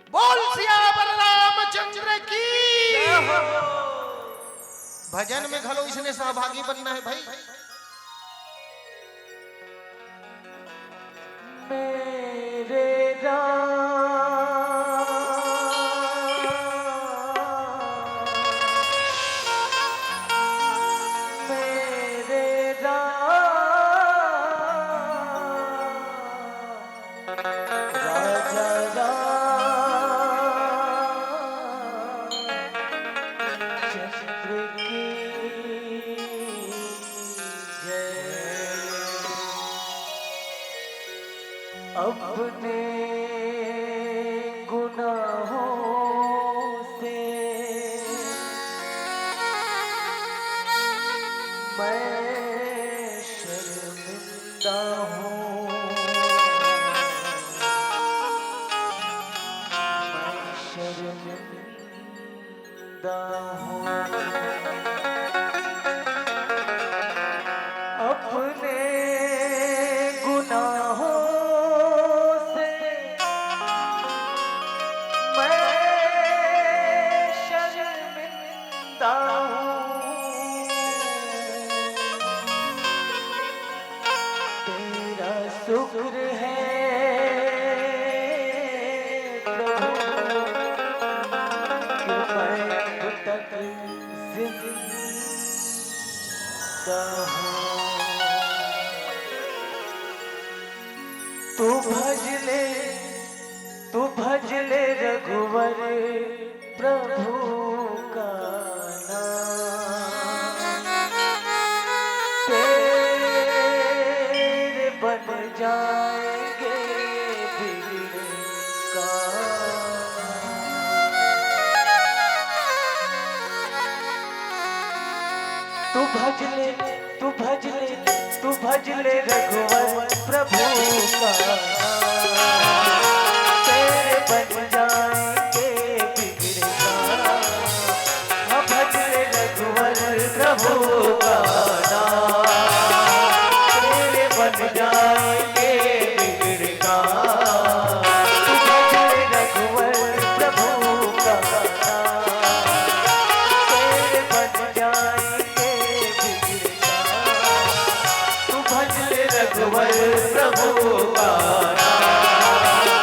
बोल सियावर रामचंद्र की। भजन में घलो इसने सहभागी बनना है भाई। राजा रामचंद्र की जय। अपने गुनाहों से मैं शर्मिंदा हूँ, मैं शर्मिंदा हूँ। अपने गुनाहों से मैं शर्मिंदा हूँ। तेरा शुक्र है प्रभु कि मैं अब तक जिंदा हूँ। तू भज ले, तू भज ले रघुवर प्रभु का नाम। तेरे बन जाएंगे बिगड़े काम। तू भज ले, तू भज ले, तू भज ले रघुवर प्रभु का नाम। तेरे बन जाएंगे बिगड़े काम। हाँ, भज ले रघुवर प्रभु का नाम। तेरे बन जाएंगे बिगड़े काम। तू भज ले रघुवर प्रभु का नाम। तेरे बन जाएंगे बिगड़े काम। तू भज ले रघुवर प्रभु का नाम।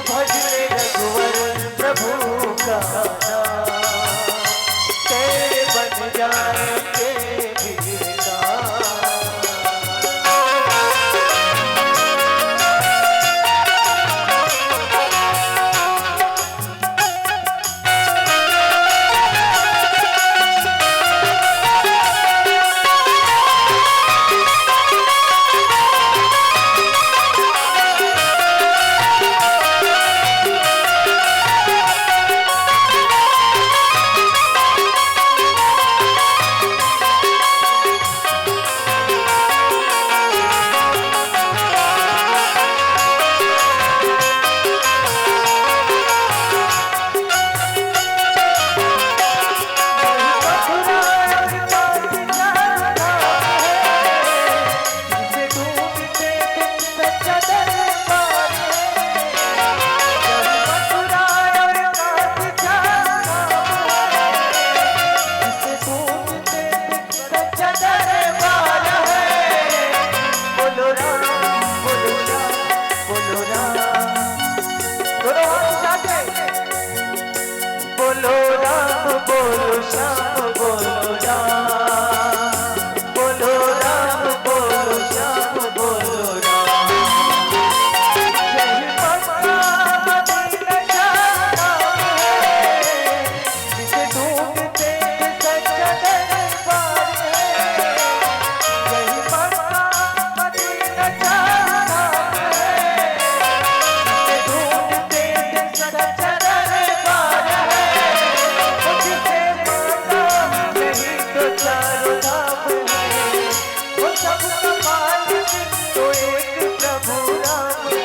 भज ले रघुवर प्रभु का नाम, तेरे बन जाएंगे बिगड़े काम। बोलो राम, बोलो श्याम, बोलो राम। दोनों हाथ उठा के। बोलो राम, बोलो श्याम, बोलो राम। बोलो राम, बोलो श्याम, बोलो राम। यही मक्का मदीना जाना है, जिसे ढूंढते सच्चा दरबार है। यही मक्का मदीना जाना है, जिसे ढूंढते सच्चा दरबार है। वो जिसे मांगा यही तो चारों धाम है। वो सबका मालिक तो एक प्रभु राम है।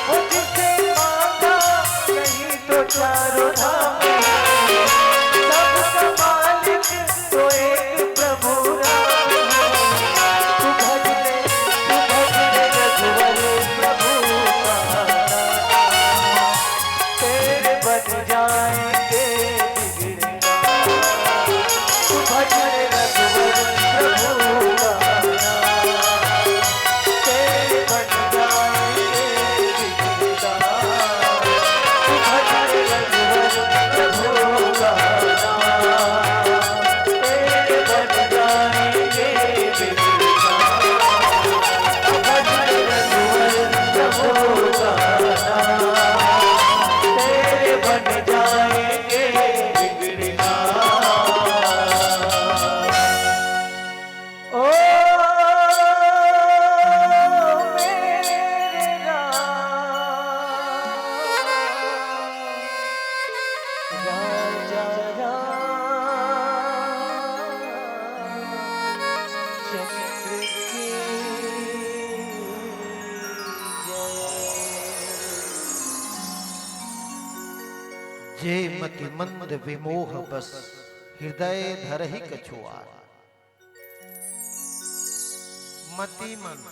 वो जिसे मांगा यही तो चारों धाम है। सबका मालिक तो एक प्रभु राम है। तू भज ले, तू भज ले रघुवर प्रभु का नाम। तेरे बन जाएंगे बिगड़े काम। तू भज ले रघुवर प्रभु का नाम। तेरे बन जाएंगे ओ मेरे राम, राजा रामचंद्र की जय। जे मति मंद विमोह बस, हृदय धरहि कछुआर। मति मंद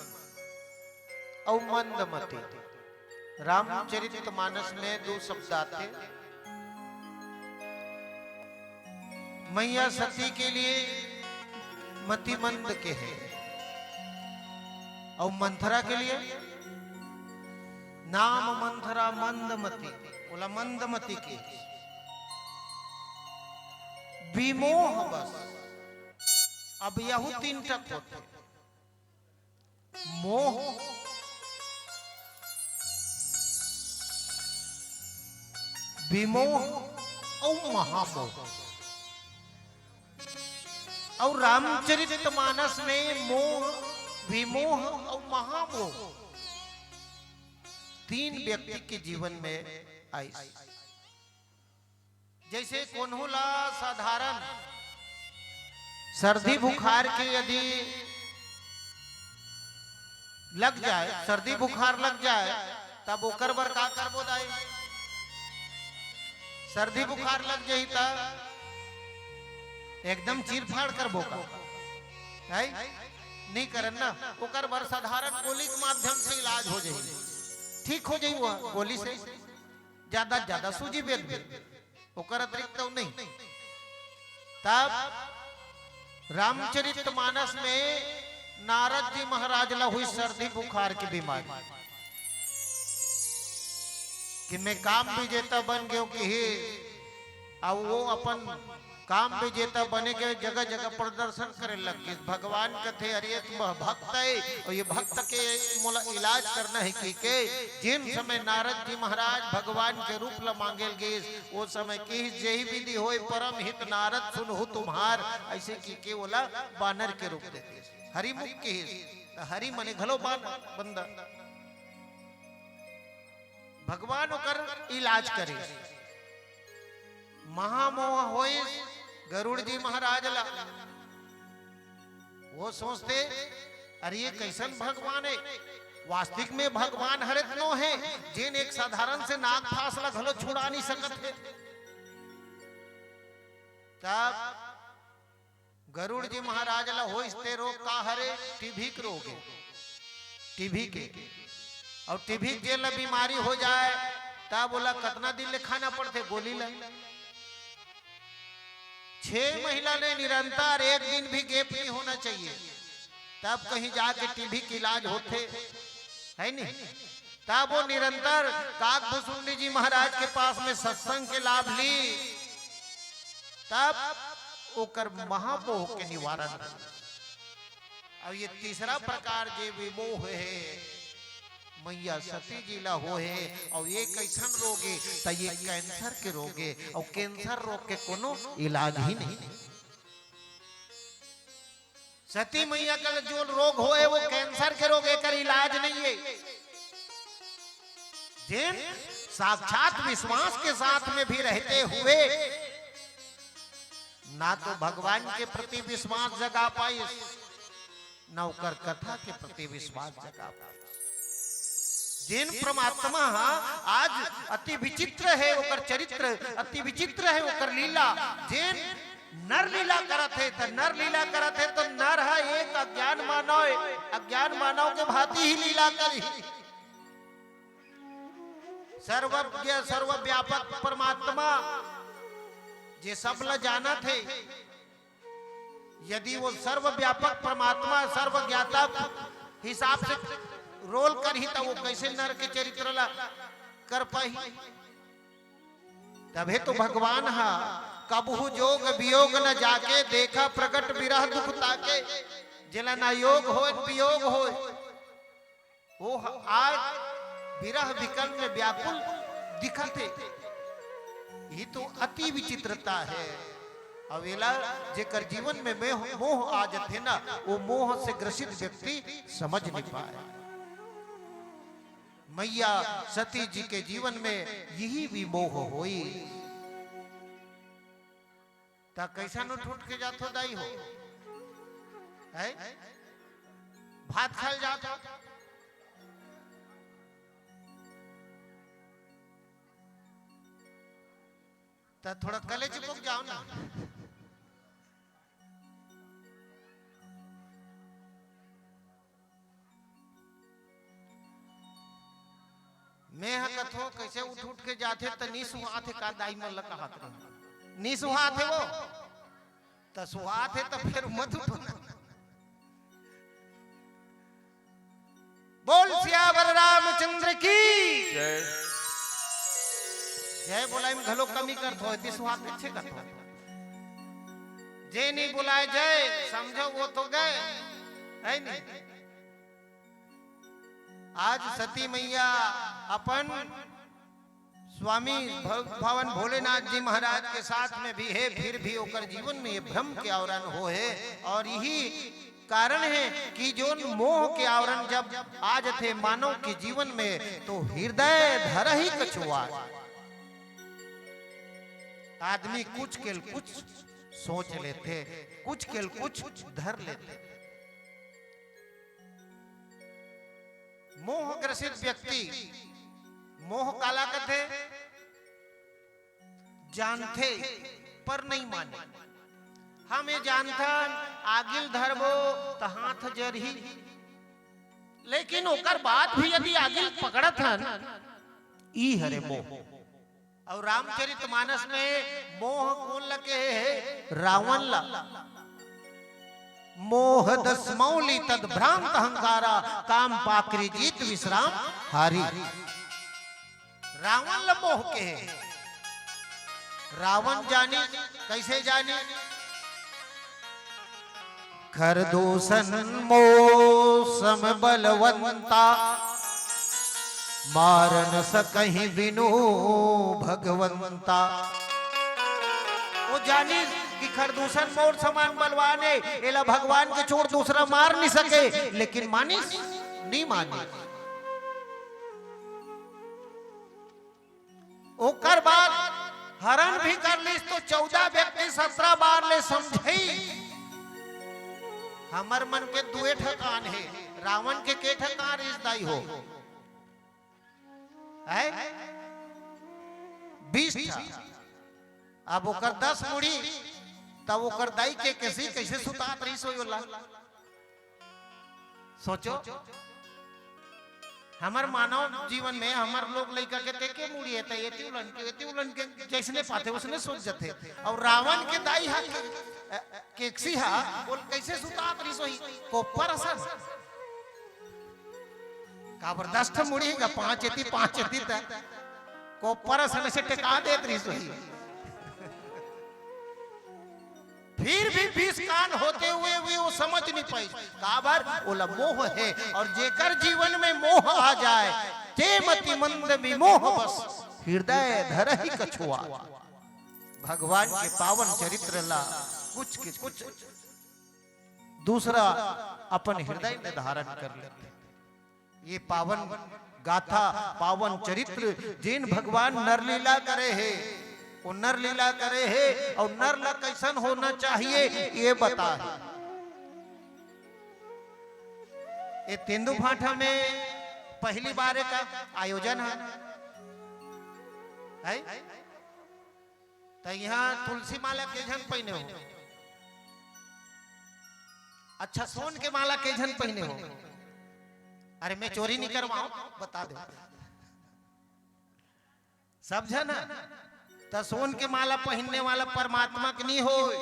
अउ मंद मति। रामचरित मानस में दो शब्द आथे। मैया सती के लिए मति मंद केहे अउ मंथरा के लिए नाम मंथरा मंद मति, ओला मंद मति केहे। विमोह बस। अब यहू तीन ठक होथे। मोह, विमोह अउ महामोह। अउ रामचरित मानस में मोह, विमोह अउ महामोह तीन व्यक्ति के जीवन में आइस। जैसे कोनो ला साधारण सर्दी बुखार के यदि लग जाए, सर्दी बुखार लग जाए, तब ओकर बर का करबो दाई? सर्दी बुखार लग जाही त एकदम चीरफाड़ करबो का? है? नहीं करन ना। ओकर बर साधारण गोली के माध्यम से इलाज हो जाही, ठीक हो जाही वो गोली से। ज्यादा ज्यादा सूजी बेच दे, ओकर अतिरिक्त अउ नहीं। तब रामचरित मानस में नारद जी महाराज ला हुई सर्दी बुखार की बीमारी। कि मैं काम विजेता बन गयो किहिस, अउ वो अपन काम विजेता बने के जगह जगह प्रदर्शन करे लग गिस। भगवान कथे, "अरे, ये तो भक्त हे, अउ ये भक्त के मोला इलाज करना हे," कहिके जेन समय नारद जी महाराज भगवान के रूप ला मांगे ल गिस, वो समय किहिस, "जेहि विधि होय परम हित, नारद सुनहु तुम्हार," अइसे कहिके ओला बानर के रूप दे दिस। हरिमुख किहिस, त हरि मने घलो बानर, बंदर। भगवान ओकर इलाज करिस। महामोह होइस गरुड़ जी महाराज ला। वो सोचथे, "अरे, ये कइसन भगवान हे? वास्तविक में भगवान हरे त नो हे, जेन एक साधारण से नागफास ला घलो छुड़ा नइ सकत हे।" तब गरुड़ जी महाराज ला होइस ते रोग का हरे? टीबी के रोग हे, टीबी के। अउ टीबी के जेन ला बीमारी हो जाय, तब ओला कतना दिन ले खाना पड़थे गोली ला? छह महीना ले निरंतर एक दिन भी gap नहीं होना चाहिए, तब कहीं जाके टीबी के इलाज होथे, है नहीं? तब वो निरंतर काकभुसुंडी जी महाराज के पास में सत्संग के लाभ ली, तब ओकर महामोह के निवारण। अब ये तीसरा प्रकार जे विमोह हे, मैया सती जी ला होहे, अउ ये कइसन रोग हे? त ये कैंसर के रोग हे, अउ कैंसर रोग के कोनो इलाज ही नहीं। सती मैया के जो रोग होहे, वो कैंसर के रोग, एकर इलाज नहीं हे। जेन साक्षात विश्वास के साथ में भी रहते हुए ना तो भगवान के प्रति विश्वास जगा पाइस, ना ओकर कथा के प्रति विश्वास जगा पाइस। जेन परमात्मा ह आज अति विचित्र हे, ओकर चरित्र अति विचित्र हे, ओकर लीला, जेन नर लीला करत हे, त नर लीला करत हे, त नर ह एक अज्ञान मानव, अज्ञान मानव के भांति ही लीला करही। सर्वज्ञ, सर्वव्यापक परमात्मा, जे सब ल जानत हे, यदि वो सर्वव्यापक परमात्मा, सर्वज्ञाता हिसाब से रोल करही, त वो कइसे नर के चरित्र ला कर पाही? तभे तो भगवान हा, "कबहु जोग वियोग न जाके, देखा प्रगट विरह दुख ताके।" जेला ना योग होय, वियोग होय, वो ह-, आज विरह विकल में व्याकुल दिखत हे। ये तो अति विचित्रता हे। अउ एला जेकर जीवन में मोह, मोह आ जथे ना, वो मोह से ग्रसित व्यक्ति समझ नहीं पाए। मैया सती जी के जीवन में यही विमोह होई। त कइसन उठ उठ के जाथो दाई हो? हैं? भात खाल जाथो? त थोड़ा कले चिपक जाओ ना। मैं ह कथो, कइसे उठ उठ के जाथे त नी सुहात हे का, दाई मन ल कहत रहे। नी सुहात हे वो, त सुहात हे त फेर मत उठो ना। बोल सियावर रामचंद्र की जय। जय बोलाय में घलो कमी करथो, एती सुहात कइसे करथो? जे नी बोलाय जय, समझो वो तो गय, है नी? आज सती मैया अपन स्वामी भ-, भवन भोलेनाथ जी महाराज के साथ में भी हे, फिर भी ओकर जीवन में ये भ्रम के आवरण होहे। अउ यही कारण हे कि जोन मोह के आवरण जब आ जथे मानव के जीवन में, तो हृदय धरहि कछुआर। आदमी कुछ के ल कुछ सोच लेथे, कुछ के ल कुछ धर लेथे। मोह ग्रसित व्यक्ति, मोह काला कथे? जानथे पर नहीं माने। हम ये जानथन, आगी ल धरबो त हाथ जरही, लेकिन ओकर बाद भी यदि आगी ल पकड़त हन, ई हरे मोह। अउ रामचरित मानस में मोह कोन ल कहे हे? रावण ला। मोह दस मौलि तद भ्रांत अहंकारा, काम पाकरि जीत विश्राम हारी। रावण ल मोह के हे। रावण जानी, कइसे जानी? खरदूषण मोर सम बलवंता, मार न सकहीं बिनु भगवंता। वो जानिस कि खरदूषण मोर समान बलवान हे, एला भगवान के छोड़ दूसरा मार नहीं सके, लेकिन मानिस? नहीं मानिस। ओकर बाद हरण भी कर लिस तो चौदह व्यक्ति सतरह बार ले समझई। हमर मन के दुए ठक कान हे, रावण के के ठक कान रिहिस दाई हो? है बीस ठा। अब ओकर दस मुड़ी, तब ओकर दाई के केकसी कइसे सुतात रहिस होही ओला? सोचो, हमर मानव जीवन में हमर लोग लइका के ते के मुड़ी हे, त एती उलन के, एती उलन के, जइसने पाथे, ओइसने सोच जाथे। अउ रावण के दाई हा के-, अ, केकसी हा, ओला कइसे सुतात रहिस होही? कोप्पर असन। काबर दस ठा मुड़ी हे गा, पांच एती, पांच एती, त कोप्पर असन अइसे टेका देत रहिस होही। फिर भी बीस कान होते हुए भी वो समझ नहीं पाइस। काबर? ओला मोह हे, अउ जेकर जीवन में मोह आ जाए, ते मतिमंद विमोह बस, हृदय धरहि कछुआ। भगवान के पावन चरित्र ला कुछ के कुछ दूसरा अपन हृदय में धारण कर लेथे। ये पावन गाथा, पावन चरित्र, जेन भगवान नरलीला करे हे, वो नरलीला करे हे, अउ नर ला कइसन होना चाहिए, ये बता हे। ये तेंदूभाठा में पहली बार एक आयोजन हे, है? त इहाँ तुलसी माला के झन पहिने हो? अच्छा, सोन के माला के झन पहिने हो? अरे, मैं चोरी नहीं करवाऊं, बता दो। सब झन ह? त सोन के माला पहिनने वाला परमात्मा के नहीं होय।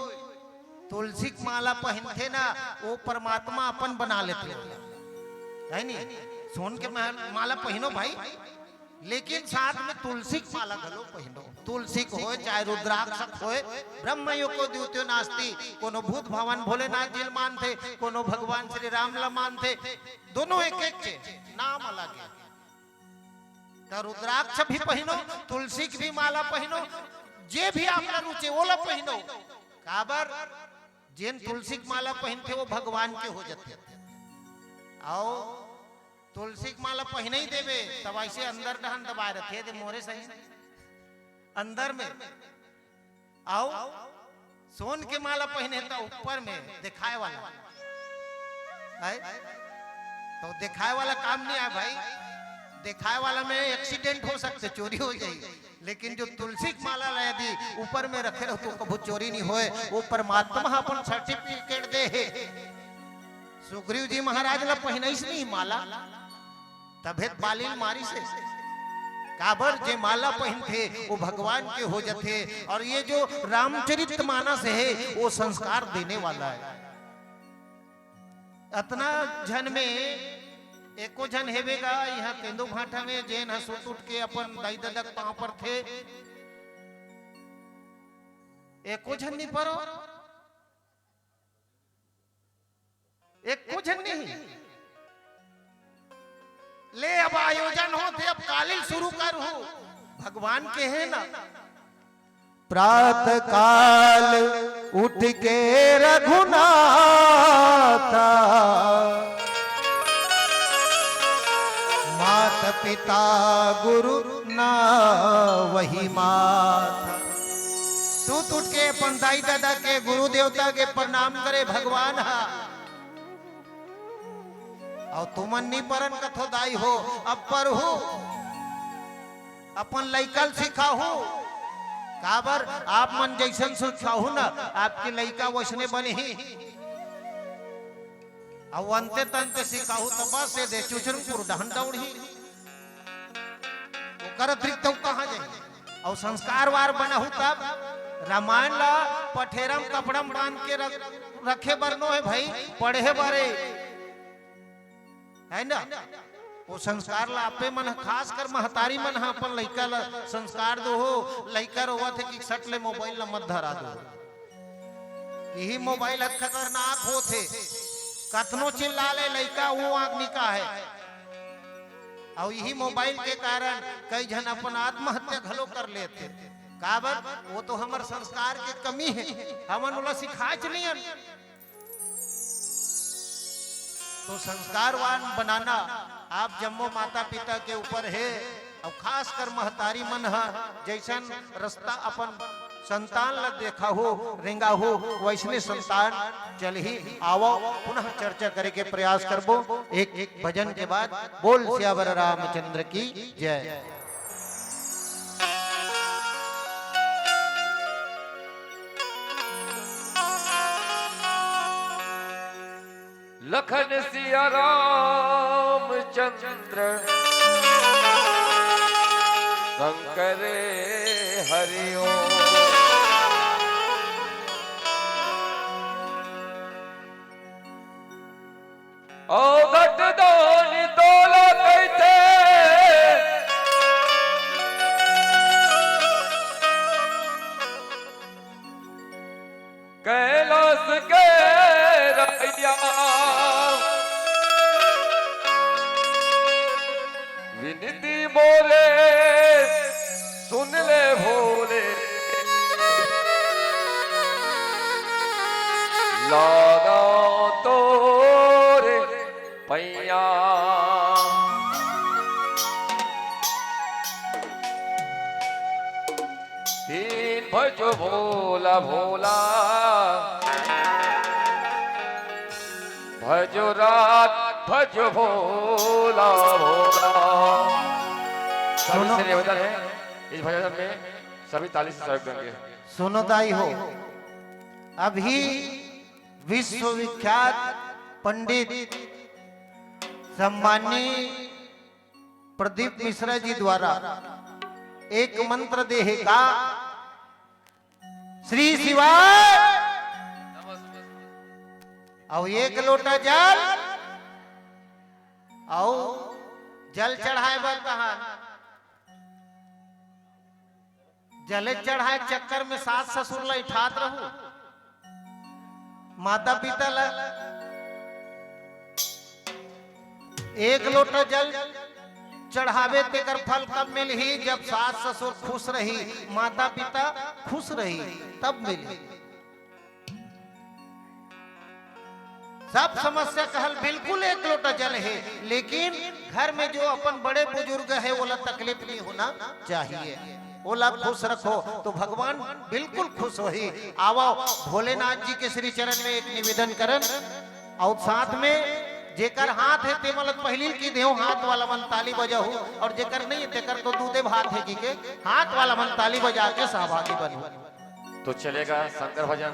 तुलसी के माला पहिनथे ना, वो परमात्मा अपन बना लेथे। है नी? सोन के मा-, माला पहिनो भाई, लेकिन साथ में तुलसी के माला घलो पहिनो। तुलसी के होय, चाहे रुद्राक्ष के होय, ब्रह्म यो को द्वितीयो नास्ति। कोनो भूत भगवान भोलेनाथ जी ल मानथे, कोनो भगवान श्री राम ल मानथे, दोनों एक एक चीज, नाम अलग हे। त रुद्राक्ष भी पहिनो, तुलसी के भी माला पहिनो, जे भी आप ला रुचे, ओला पहिनो। काबर? जेन तुलसी के माला पहिनथे, वो भगवान के हो जाथे। अउ तुलसी के माला पहिनई देबे, तब अइसे अंदर डहन दबाए रथे, दे मोरे सही अंदर में। अउ सोन के माला पहिने त ऊपर में देखाए वाला। है? त देखाए वाला काम नहीं आय भाई। देखाए वाला में accident हो सकथे, चोरी हो जाही। लेकिन जो तुलसी के माला ला यदि ऊपर में रखे रहो तो कभू चोरी नहीं होय। वो परमात्मा ह अपन certificate दे हे। सुग्रीव जी महाराज ला पहिनाइस नहीं माला, तभे त बाली ल मारिस हे। काबर? जे माला पहिनथे, वो भगवान के हो जथे। अउ ये जो रामचरित मानस हे, वो संस्कार देने वाला हे। अतना झन में एको झन हेबे गा, इहाँ तेंदूभाठा में, जेन ह सुत उठ के अपन दाई ददा के पाँव परथे। एको झन नहीं परो। एको झन नहीं। ले, अब आयोजन होथे, अब काली ल शुरू करहू। भगवान के हे ना, प्रातः काल उठ के रघुनाथा, मात पिता गुरु ना वही माथा। सुत उठ के अपन दाई ददा के, गुरु देवता के प्रणाम करे भगवान हा। अउ तुमन नी परन कथो दाई हो, अब परहू, अपन लइका ल सिखाहू। काबर? आप मन जइसन सिखाहू ना, आपके लइका वइसने बनही। अउ अंते तंते सिखाहू त बस ये दे चुचरुमपुर डहन दौड़ही। ओकर अतिरिक्त अउ कहाँ जाही? अउ संस्कारवार बनाहू तब रामायण ला पठेरा म कपड़ा म बांध के रख, रखे बर नो हे भाई, पढ़े बर हे, है ना? वो संस्कार ला आपे मन ह, खासकर महतारी मन ह अपन लइका ला संस्कार दो हो। लइका रोवत हे कि सट ले मोबाइल ला मत धरा दो। इही मोबाइल ह खतरनाक होथे, कतनो चिल्ला ले लइका वो आग निकाहे। अउ इही मोबाइल के कारण कई झन अपन आत्महत्या घलो कर लेथे। काबर? वो तो हमर संस्कार के कमी हे, हमन ओला सिखाच नइ हन। तो संस्कारवान बनाना आप जम्मो माता पिता के ऊपर हे, अउ खासकर महतारी मन ह जइसन रस्ता अपन संतान ल देखाहू, रेंगाहू, वइसने संतान चलही। आवव, पुनः चर्चा करे के प्रयास करबो एक, एक भजन के बाद। बोल सियावर रामचंद्र की जय। लखन सिया राम चंद्र शंकर हरि ओम। अवघट दानी तोला कहिथे। कैलाश के रैया विनती मोरे सुन ले भोले, लाना तोरे पैया। दिन भजो भोला भोला, भजो रात भजो भोला भोला। सभी सुनो। से निवेदन है, इस भजन में सभी ताली से सहयोग देंगे। सुनो दाई हो, अभी विश्वविख्यात पंडित सम्माननीय प्रदीप मिश्रा जी द्वारा एक मंत्र देहे का, श्री शिवाय, अउ एक लोटा जल, अउ जल चढ़ाए बर कहा। जले चढ़ाए चक्कर में सास ससुर ला इठात रहू, माता पिता ला एक लोटा जल चढ़ावे, तेकर फल कब मिलही? जब सास ससुर खुश रही, माता पिता खुश रही, तब मिलही। सब समस्या का हल बिल्कुल एक लोटा जल हे, लेकिन घर में जो अपन बड़े बुजुर्ग हे, ओला तकलीफ नहीं होना चाहिए, ओला खुश रखो तो भगवान बिल्कुल खुश होही। आवो, भोलेनाथ जी के श्री चरण में एक निवेदन करन, अउ साथ में जेकर हाथ हे, ते मन ल पहिली ल कहि देहूं, हाथ वाला मन ताली बजाहू, अउ जेकर नहीं हे, तेकर तो दूधे भात हे, कहिके हाथ वाला मन ताली बजा के सहभागी बनहू। तो चलेगा शंकर भजन,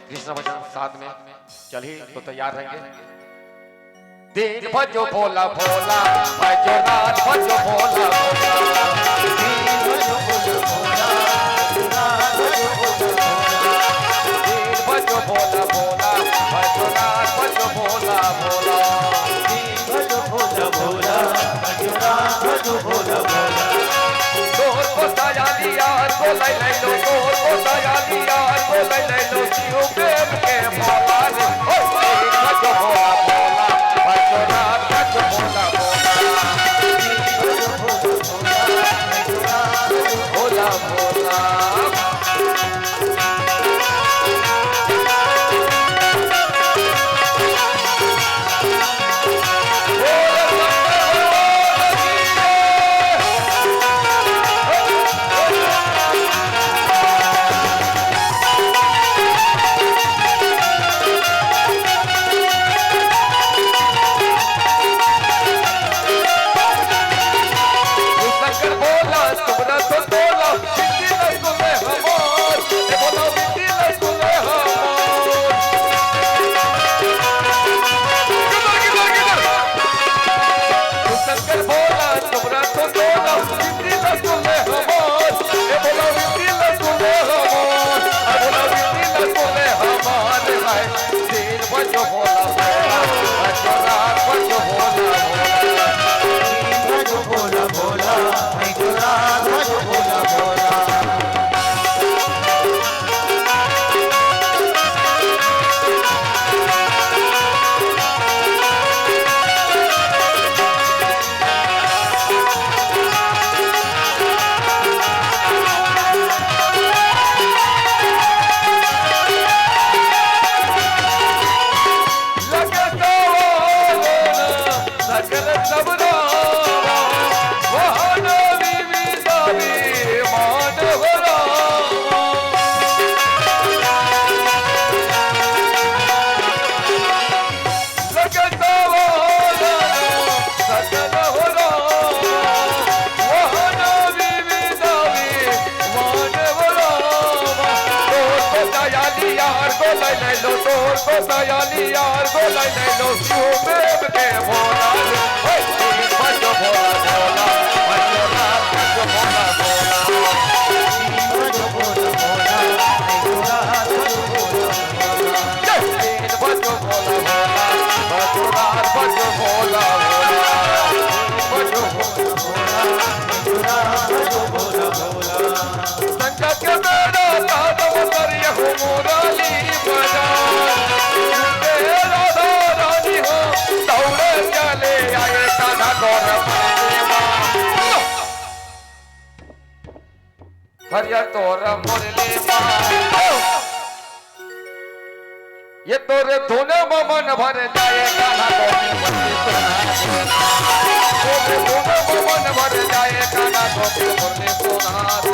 कृष्ण भजन साथ में। चलिए, तो तैयार रहेंगे। दिन भजो भोला भोला, भजो रात भजो भोला भोला। दिन भजो भोला भोला, रात भजो भोला भोला। दिन भजो भोला भोला, भजो रात भजो भोला भोला। दिन भजो भोला भोला, भजो रात भजो भोला भोला। तोर को साया लिया को लै लै लो, तोर को साया लिया को लै लै लो, शिव प्रेम के माला रे। ओ, दिन भजो भोला भोला, भजो रात भजो भोला भोला। भोला भोला। शंकर भोला, तुमरा तो तोला, लैलो तोर को दयाली यार को लै लैलो शिव प्रेम के भोला रे। हे, बजो भोला भोला, बजो राम, बजो भोला भोला। बजो भोला भोला, बजो राम, बजो भोला भोला। हे, बजो भोला भोला, बजो राम, बजो भोला भोला। बजो भोला भोला, बजो राम, बजो भोला भोला। संकट के बेड़ा काटब करियहु मुरली बजा। हे राधा रानी हो, दौड़े चले आए कान्हा तोर प्रेमा। हरिया तोर मुरली मा। ये तोरे धुन में मन भर जाए, कान्हा गोपी पति सुना दे। तोरे धुन में मन भर जाए, कान्हा गोपी मुरली सुना दे।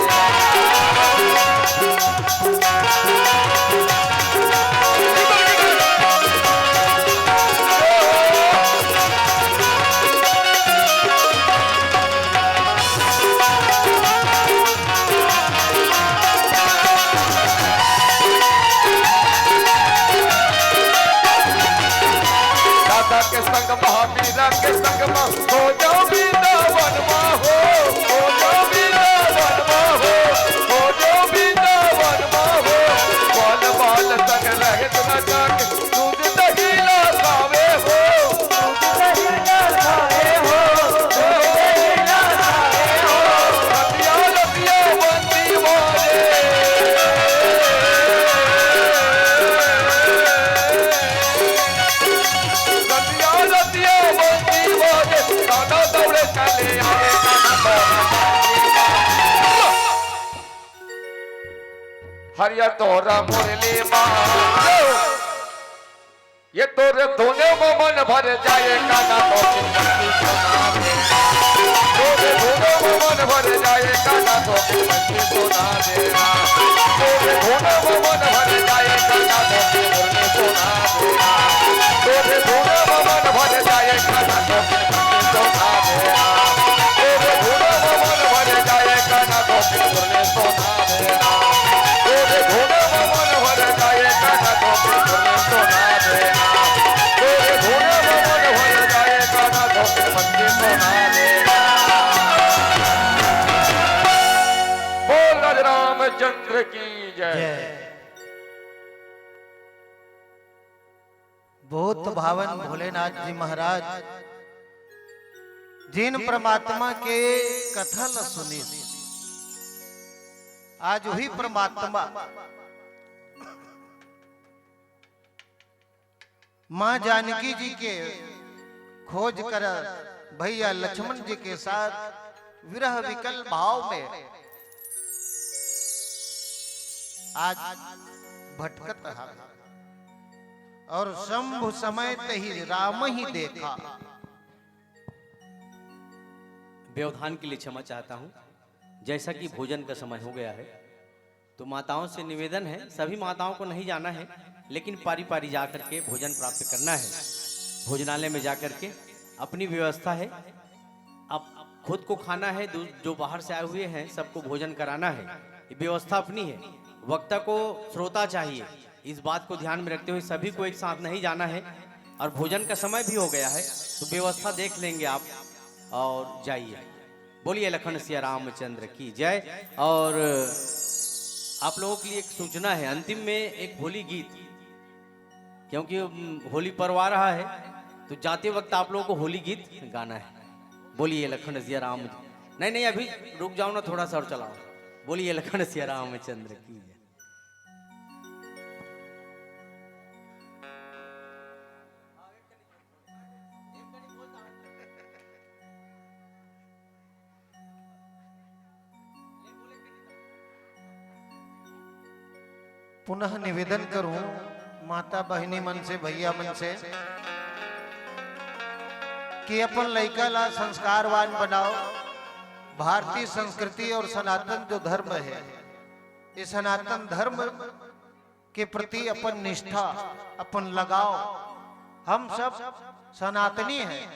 राधा के संग महावीर के संग मा, हो जाओ वृंदावन मा हो, हो जाओ वृंदावन मा हो, हो जाओ वृंदावन मा हो। बाल बाल संग रहित न जाके, दूध दही ना खावे हो। दूध दही ना खावे हो, दूध दही ना खावे हो। रतिया रतिया बंसी बाजे। रतिया रतिया बंसी बाजे। दादा दौड़े चले आए। हरिया तोरा मुरली मा। ये तोरे धुन में मन भर जाए, कान्हा गोपी पति सुना दे। तोरे धुन में मन भर जाए, कान्हा गोपी पति सुना दे। तोरे धुन में मन भर जाए, कान्हा गोपी मुरली सुना दे। तोरे धुन में मन भर जाए, कान्हा गोपी पति सुना दे। तोरे धुन में मन भर जाए, कान्हा गोपी मुरली सुना दे। तोरे धुन में मन भर जाए, कान्हा गोपी मुरली सुना दे। तोरे धुन में मन भर जाए, कान्हा गोपी मुरली सुना दे। बोल राज रामचंद्र की जय। जय। बहुत भावन भोलेनाथ जी महाराज, जिन परमात्मा के कथा ल सुनिस, आज वही परमात्मा माँ जानकी जी के खोज कर भैया लक्ष्मण जी के साथ विरह विकल भाव में आज भटकत हवे। और शंभु समय तही राम ही देखा। व्यवधान के लिए क्षमा चाहता हूँ। जैसा कि भोजन का समय हो गया है, तो माताओं से निवेदन है, सभी माताओं को नहीं जाना है, लेकिन पारी पारी जा करके भोजन प्राप्त करना है। भोजनालय में जा करके अपनी व्यवस्था है, आप खुद को खाना है, दू-, जो बाहर से आए हुए हैं सबको भोजन कराना है, ये व्यवस्था अपनी है। वक्ता को श्रोता चाहिए, इस बात को ध्यान में रखते हुए सभी को एक साथ नहीं जाना है। और भोजन का समय भी हो गया है, तो व्यवस्था देख लेंगे आप और जाइए। बोलिए लखन सिया रामचंद्र की जय। और आप लोगों के लिए एक सूचना है, अंतिम में एक होली गीत, क्योंकि, हम्म, होली पर्व आ रहा है, तो जाते वक्त आप लोगों को होली गीत गाना है। बोलिए लखन सिया राम। नहीं, नहीं, अभी रुक जाओ ना, थोड़ा सा और चलाओ। बोलिए लखन सिया रामचंद्र की जय। पुनः निवेदन करूं माता बहिनी मन से, भैया मन से कि अपन लइका ला संस्कारवान बनाओ। भारतीय संस्कृति और सनातन जो धर्म है, ये सनातन धर्म के प्रति अपन निष्ठा, अपन लगाव, हम सब सनातनी हैं।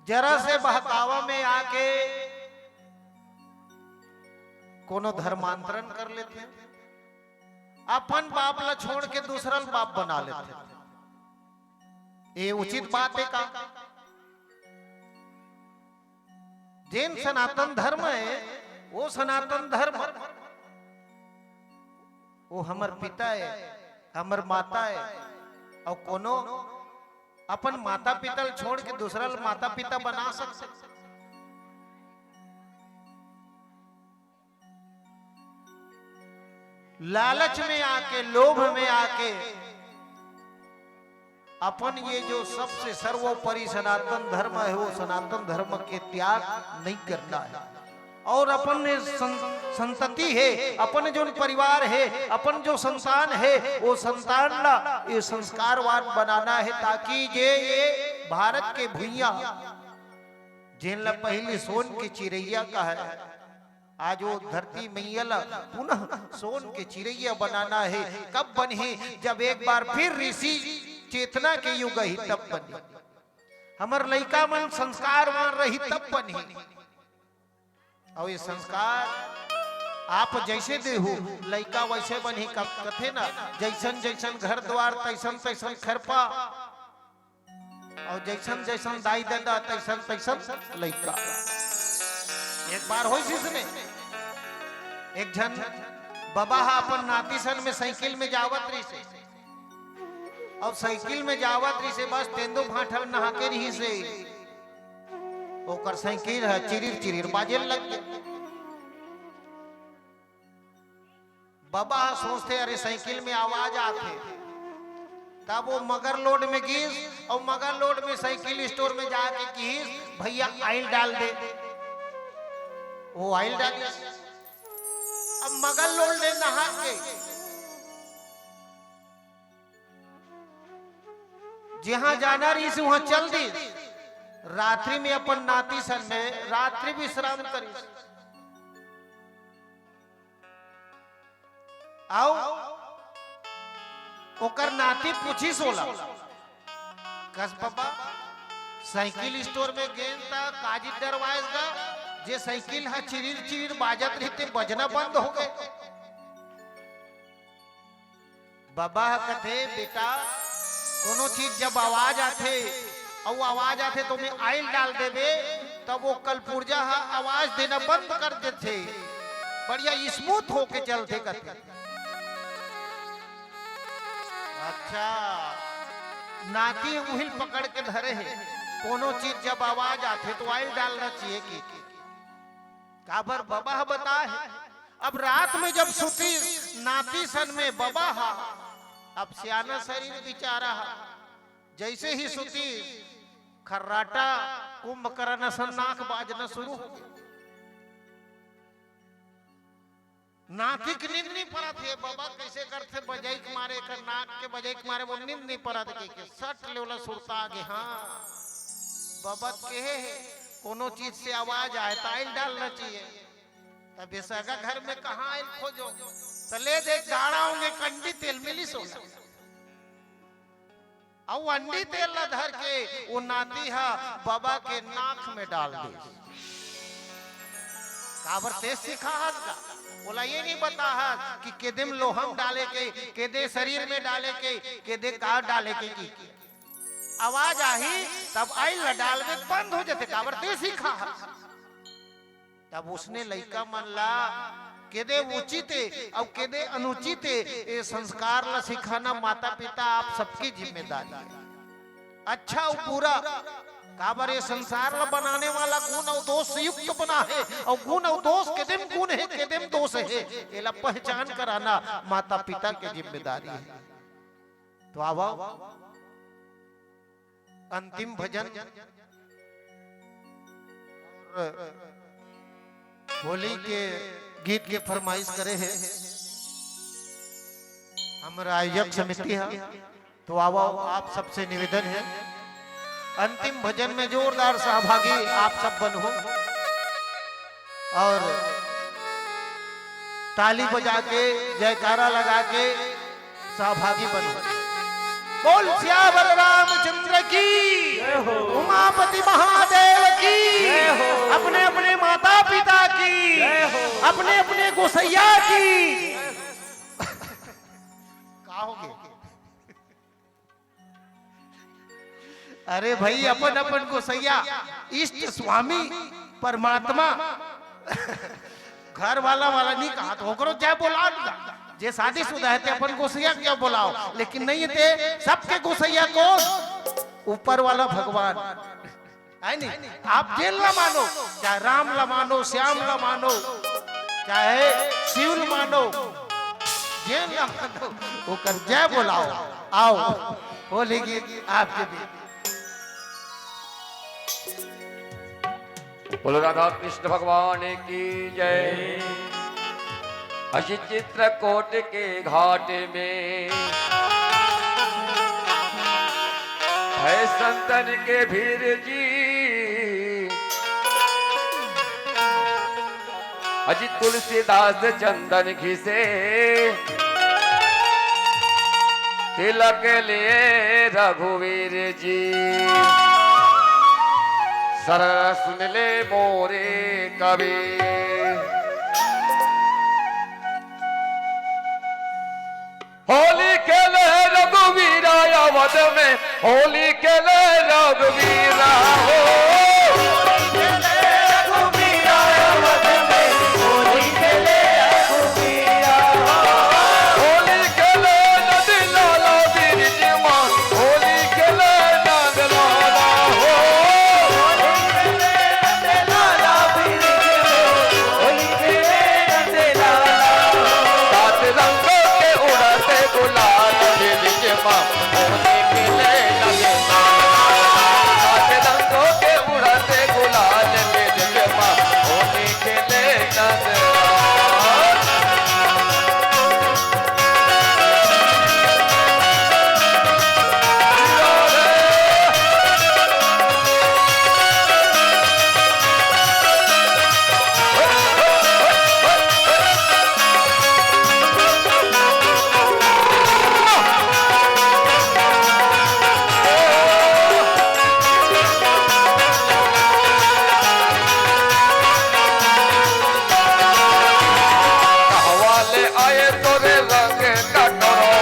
जरा से बहकावा में आके कोनो धर्मांतरण कर लेथे। अपन बाप ला छोड़ के दूसरा ल बाप बना लेथे। ये उचित बात हे का? जेन सनातन धर्म हे, वो सनातन धर्म, वो हमर पिता हे, हमर माता हे, अउ कोनो अपन माता पिता ल छोड़ के दूसरा ल माता पिता बना सकथे? लालच में आके, लोभ में आके अपन ये जो सबसे सर्वोपरि सनातन धर्म हे, वो सनातन धर्म के त्याग नहीं करना हे। अउ अपन सं-, संतति हे, अपन जो परिवार हे, अपन जो संतान हे, वो संतान ला ये संस्कारवान बनाना हे, ताकि जे ये भारत के भुइयां, जेन ला पहिली सोन के चिरैया कहे, आज वो धरती मैया ला पुनः सोन के चिरैया बनाना हे। कब बनही? जब एक बार फिर ऋषि चेतना के युग आही, तब बनही। हमर लइका मन संस्कारवान रही, तब बनही। अउ ये संस्कार आप जैसे देहू, लइका वैसे बनही। कब कथे ना, "जैसन जैसन घर द्वार, तैसन तैसन खरपा।" अउ जैसन जैसन दाई ददा, तैसन तैसन लइका। एक बार होइस इसने, एक झन बबा ह अपन नाती सन में साइकिल में जावत रहिसे, अउ साइकिल में जावत रहिसे, बस तेंदू भांठल नहा के रहिसे, ओकर साइकिल ह चिरिर चिरिर बाजे लग गे। बबा ह सोचथे, "अरे, साइकिल में आवाज आथे।" तब वो मगर लोड में गिस, अउ मगर लोड में साइकिल स्टोर में जाके किहिस, "भैया, आइल डाल दे।" वो आइल डालिस। अब मगर लोड ले नहा के जहां जाना रहिस, वहां चल दिस। रात्रि में अपन नाती सन में रात्रि विश्राम करिस। अउ ओकर नाती पूछिस ओला, "कस बबा, साइकिल स्टोर में गेन त काजी डरवायस गा, जे साइकिल ह चिरिर चिरिर बाजत रहिते, बजना बंद हो गे।" बबा ह कथे, "बेटा, कोनो चीज जब आवाज आथे, अउ आवाज आथे त ओमे आइल डाल देबे, तब वो कलपुर्जा ह आवाज देना बंद कर देथे, बढ़िया स्मूथ होके चलथे," कथे। अच्छा, नाती उहिल पकड़ के धरे हे, कोनो चीज जब आवाज आथे त आइल डालना चाहिए कि, काबर बबा ह बताए हे। अब रात में जब सुतिस, नाती सन में बबा ह, अब सियाना शरीर बिचारा ह, जैसे ही सुतिस, खर्राटा कुंभकर्ण असन नाक बाजना शुरू हो गे। नाती के नींद नहीं परत हे, बबा कैसे करथे, बजई के मारे, एकर नाक के बजई के मारे वो नींद नहीं परत हे, के सट ले ओला सुरता आगे। हाँ, बबा के हे, कोनो चीज से आवाज आए त आइल डालना चाहिए। तब ये सगा घर में कहाँ आइल खोजो, त ले दे गाड़ा होंगे, कंडी तेल मिली सो। अउ अंडी तेल ला धर के वो नाती ह बबा के नाक में डाल दे। काबर ते सिखा हस का? ओला ये नहीं बता हस कि केदे में लोहा म डाले के, केदे शरीर में डाले के, केदे का डाले के, की आवाज आही तब आइल ला डालबे त बंद हो जथे। काबर ते सिखा हस। तब उसने लइका मन ला केदे उचित हे अउ केदे अनुचित हे, ये संस्कार ला सिखाना माता पिता आप सबकी जिम्मेदारी हे। अच्छा अउ बुरा, काबर ये संसार ला बनाने वाला गुण अउ दोष से युक्त बना हे, अउ गुण अउ दोष केदे म गुण हे, केदे म दोष हे, एला पहचान कराना माता पिता के जिम्मेदारी हे। तो आवा, अंतिम भजन और होली के गीत के फरमाइश करे हे हमर आयोजक समिति ह। तो आवो, आप सबसे निवेदन हे, अंतिम भजन में जोरदार सहभागी आप सब बनहू और ताली बजा के, जयकारा लगा के सहभागी बनो। बोल सियावर रामचंद्र की, जय हो। उमापति महादेव की, जय हो। अपने अपने माता पिता की, जय हो। अपने अपने गोसैया की। अरे भाई, अपन अपन गोसैया, इष्ट स्वामी परमात्मा, घर वाला वाला नहीं कहा तो ओकरो जय बोला। जे शादीशुदा हे ते अपन गोसैया के जय बोलाओ, लेकिन नहीं हे ते सबके गोसैया कौन? ऊपर वाला भगवान। है नहीं? आप जेन ला मानो, चाहे राम ला मानो, श्याम ला मानो, चाहे शिव ला मानो, जेन ला मानो, ओकर जय बोलाओ। आओ, होली गीत आपके बीच। बोलो राधा कृष्ण भगवान की जय। अजी चित्रकूट के घाट में है संतन के भीड़ जी। अजी तुलसीदास चंदन घिसे, तिलक लिए रघुवीर जी। सरर सुन ले मोरे कबीर। होली खेले रघुवीरा अवध में, होली खेले रघुवीरा हो। होली खेले रघुवीरा अवध में, होली खेले रघुवीरा हो। होली खेले नंद लाला बिरज मा, होली खेले नंद लाला हो। होली खेले नंद लाला बिरज मा, होली खेले नंद लाला हो। सात रंगों के उड़ते गुलाल बिरज मा, होली खेले नंद लाला। सात रंगों के उड़ते गुलाल बिरज मा, होली खेले नंद लाला। कहवा ले आए तोरे रंग कटोरवा।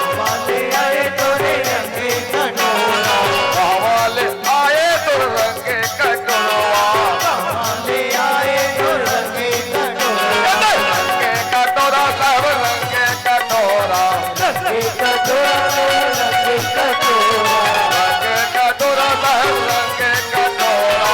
कहवा ले आए तोरे रंग कटोरवा। कहवा ले आए तोरे रंग कटोरवा। कहवा ले आए तोरे रंग कटोरवा। रंग कटोरा सब रंग कटोरा। रंग कटोरा सब रंग कटोरा। रंग कटोरा सब रंग कटोरा।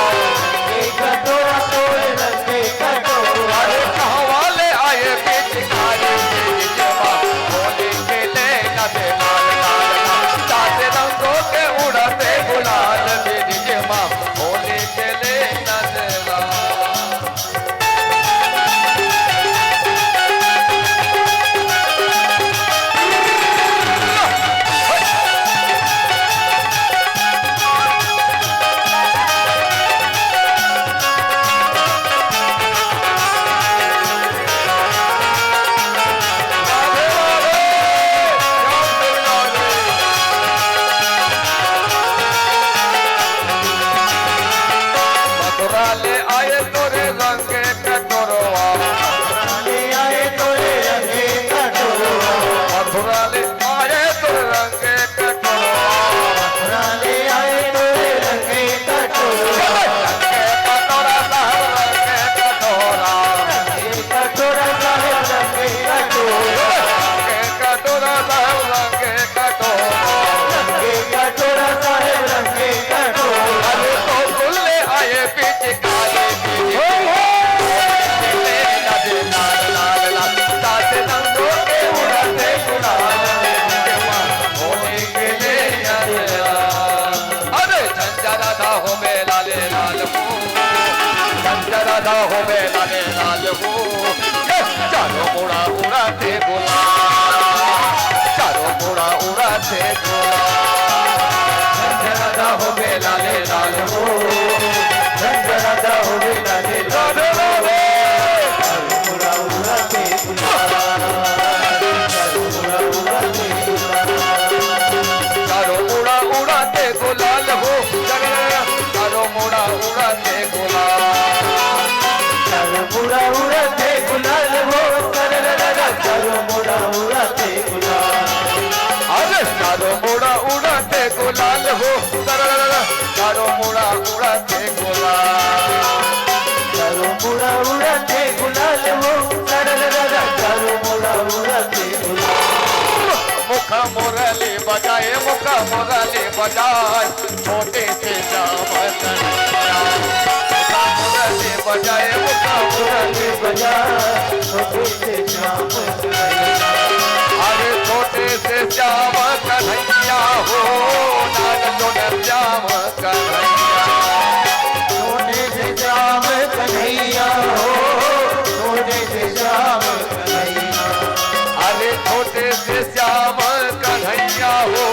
रंग कटोरा सब रंग कटोरा। अरे कहवा ले आए पिचकारी के बीच मा, होली खेले नंद लाल लाल लाल। सात रंगों के उड़ते गुलाल बीच मा, होली खेले नंद लाल। मथुरा ले आए तोरे रंग कटोरवा। मथुरा ले आए तोरे रंग कटोरवा। मथुरा ले आए तोरे रंग कटोरवा। मथुरा ले आए तोरे रंग कटोरवा। रंग कटोरा साहब रंग कटोरा। रंग कटोरा साहब रंग कटोरा। रंग कटोरा साहब रंग कटोरा। रंग कटोरा साहब रंग कटोरा। अरे तो फूल ले आए पिचकारी। होय, होय। लाल, लाल, लाल, लाल। सात रंगों के उड़ते गुलाल। होली खेले नंद लाल। अरे झंझरा दा हो मेला ले लाल हो। झंझरा दा हो मेला ले लाल हो। ए, चारों मुड़ा उड़ाते गुलाल। चारों मुड़ा उड़ाते गुलाल। झंझरा दा हो मेला ले लाल हो। झंझरा दा हो मेला ले लाल हो। चारों मुड़ा उड़ाते गुलाल। चारों मुड़ा उड़ाते गुलाल। चारों मुड़ा उड़ाते गुलाल हो। चारों मुड़ा उड़ाते गुलाल। चारों मुड़ा उड़ाते गुलाल हो। चारों मुड़ा उड़ाते गुलाल। ए मुखा मुरली बजाए, छोटे से श्याम कन्हैया। मुखा मुरली बजाए, मुखा मुरली बजाए, छोटे से श्याम कन्हैया। अरे छोटे से श्याम कन्हैया हो, नान सुन श्याम कन्हैया। छोटे से श्याम कन्हैया हो, छोटे से श्याम कन्हैया। अरे छोटे से श्याम कन्हैया हो,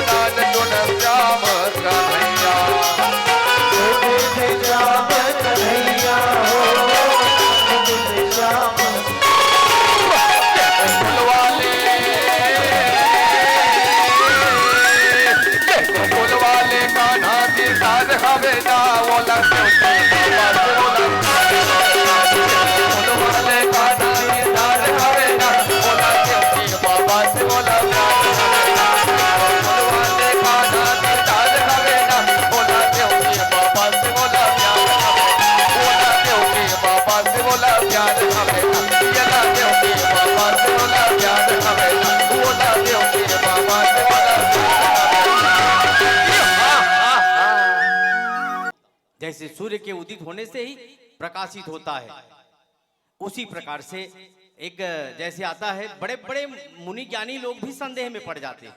नान सुन श्याम कन्हैया। छोटे से श्याम कन्हैया हो, नान सुन श्याम। गोकुल वाले, गोकुल वाले कान्हा दीदार हवे ना, बोला क्यों? जैसे सूर्य के उदित होने से ही प्रकाशित होता है, उसी प्रकार से एक जैसे आता है, बड़े बड़े मुनि ज्ञानी लोग भी संदेह में पड़ जाते हैं।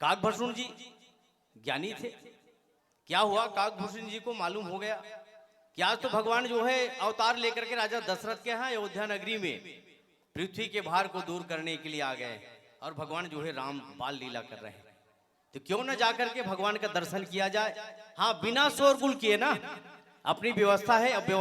काकभूषण जी ज्ञानी थे, क्या हुआ? काकभूषण जी को मालूम हो गया कि आज तो भगवान जो है अवतार लेकर के राजा दशरथ के यहाँ अयोध्या नगरी में पृथ्वी के भार को दूर करने के लिए आ गए हैं और भगवान जो है राम बाल लीला कर रहे हैं। तो क्यों न जाकर के भगवान का दर्शन किया जाए। हाँ, बिना शोरगुल किए ना, अपनी व्यवस्था है, अब व्यवस्था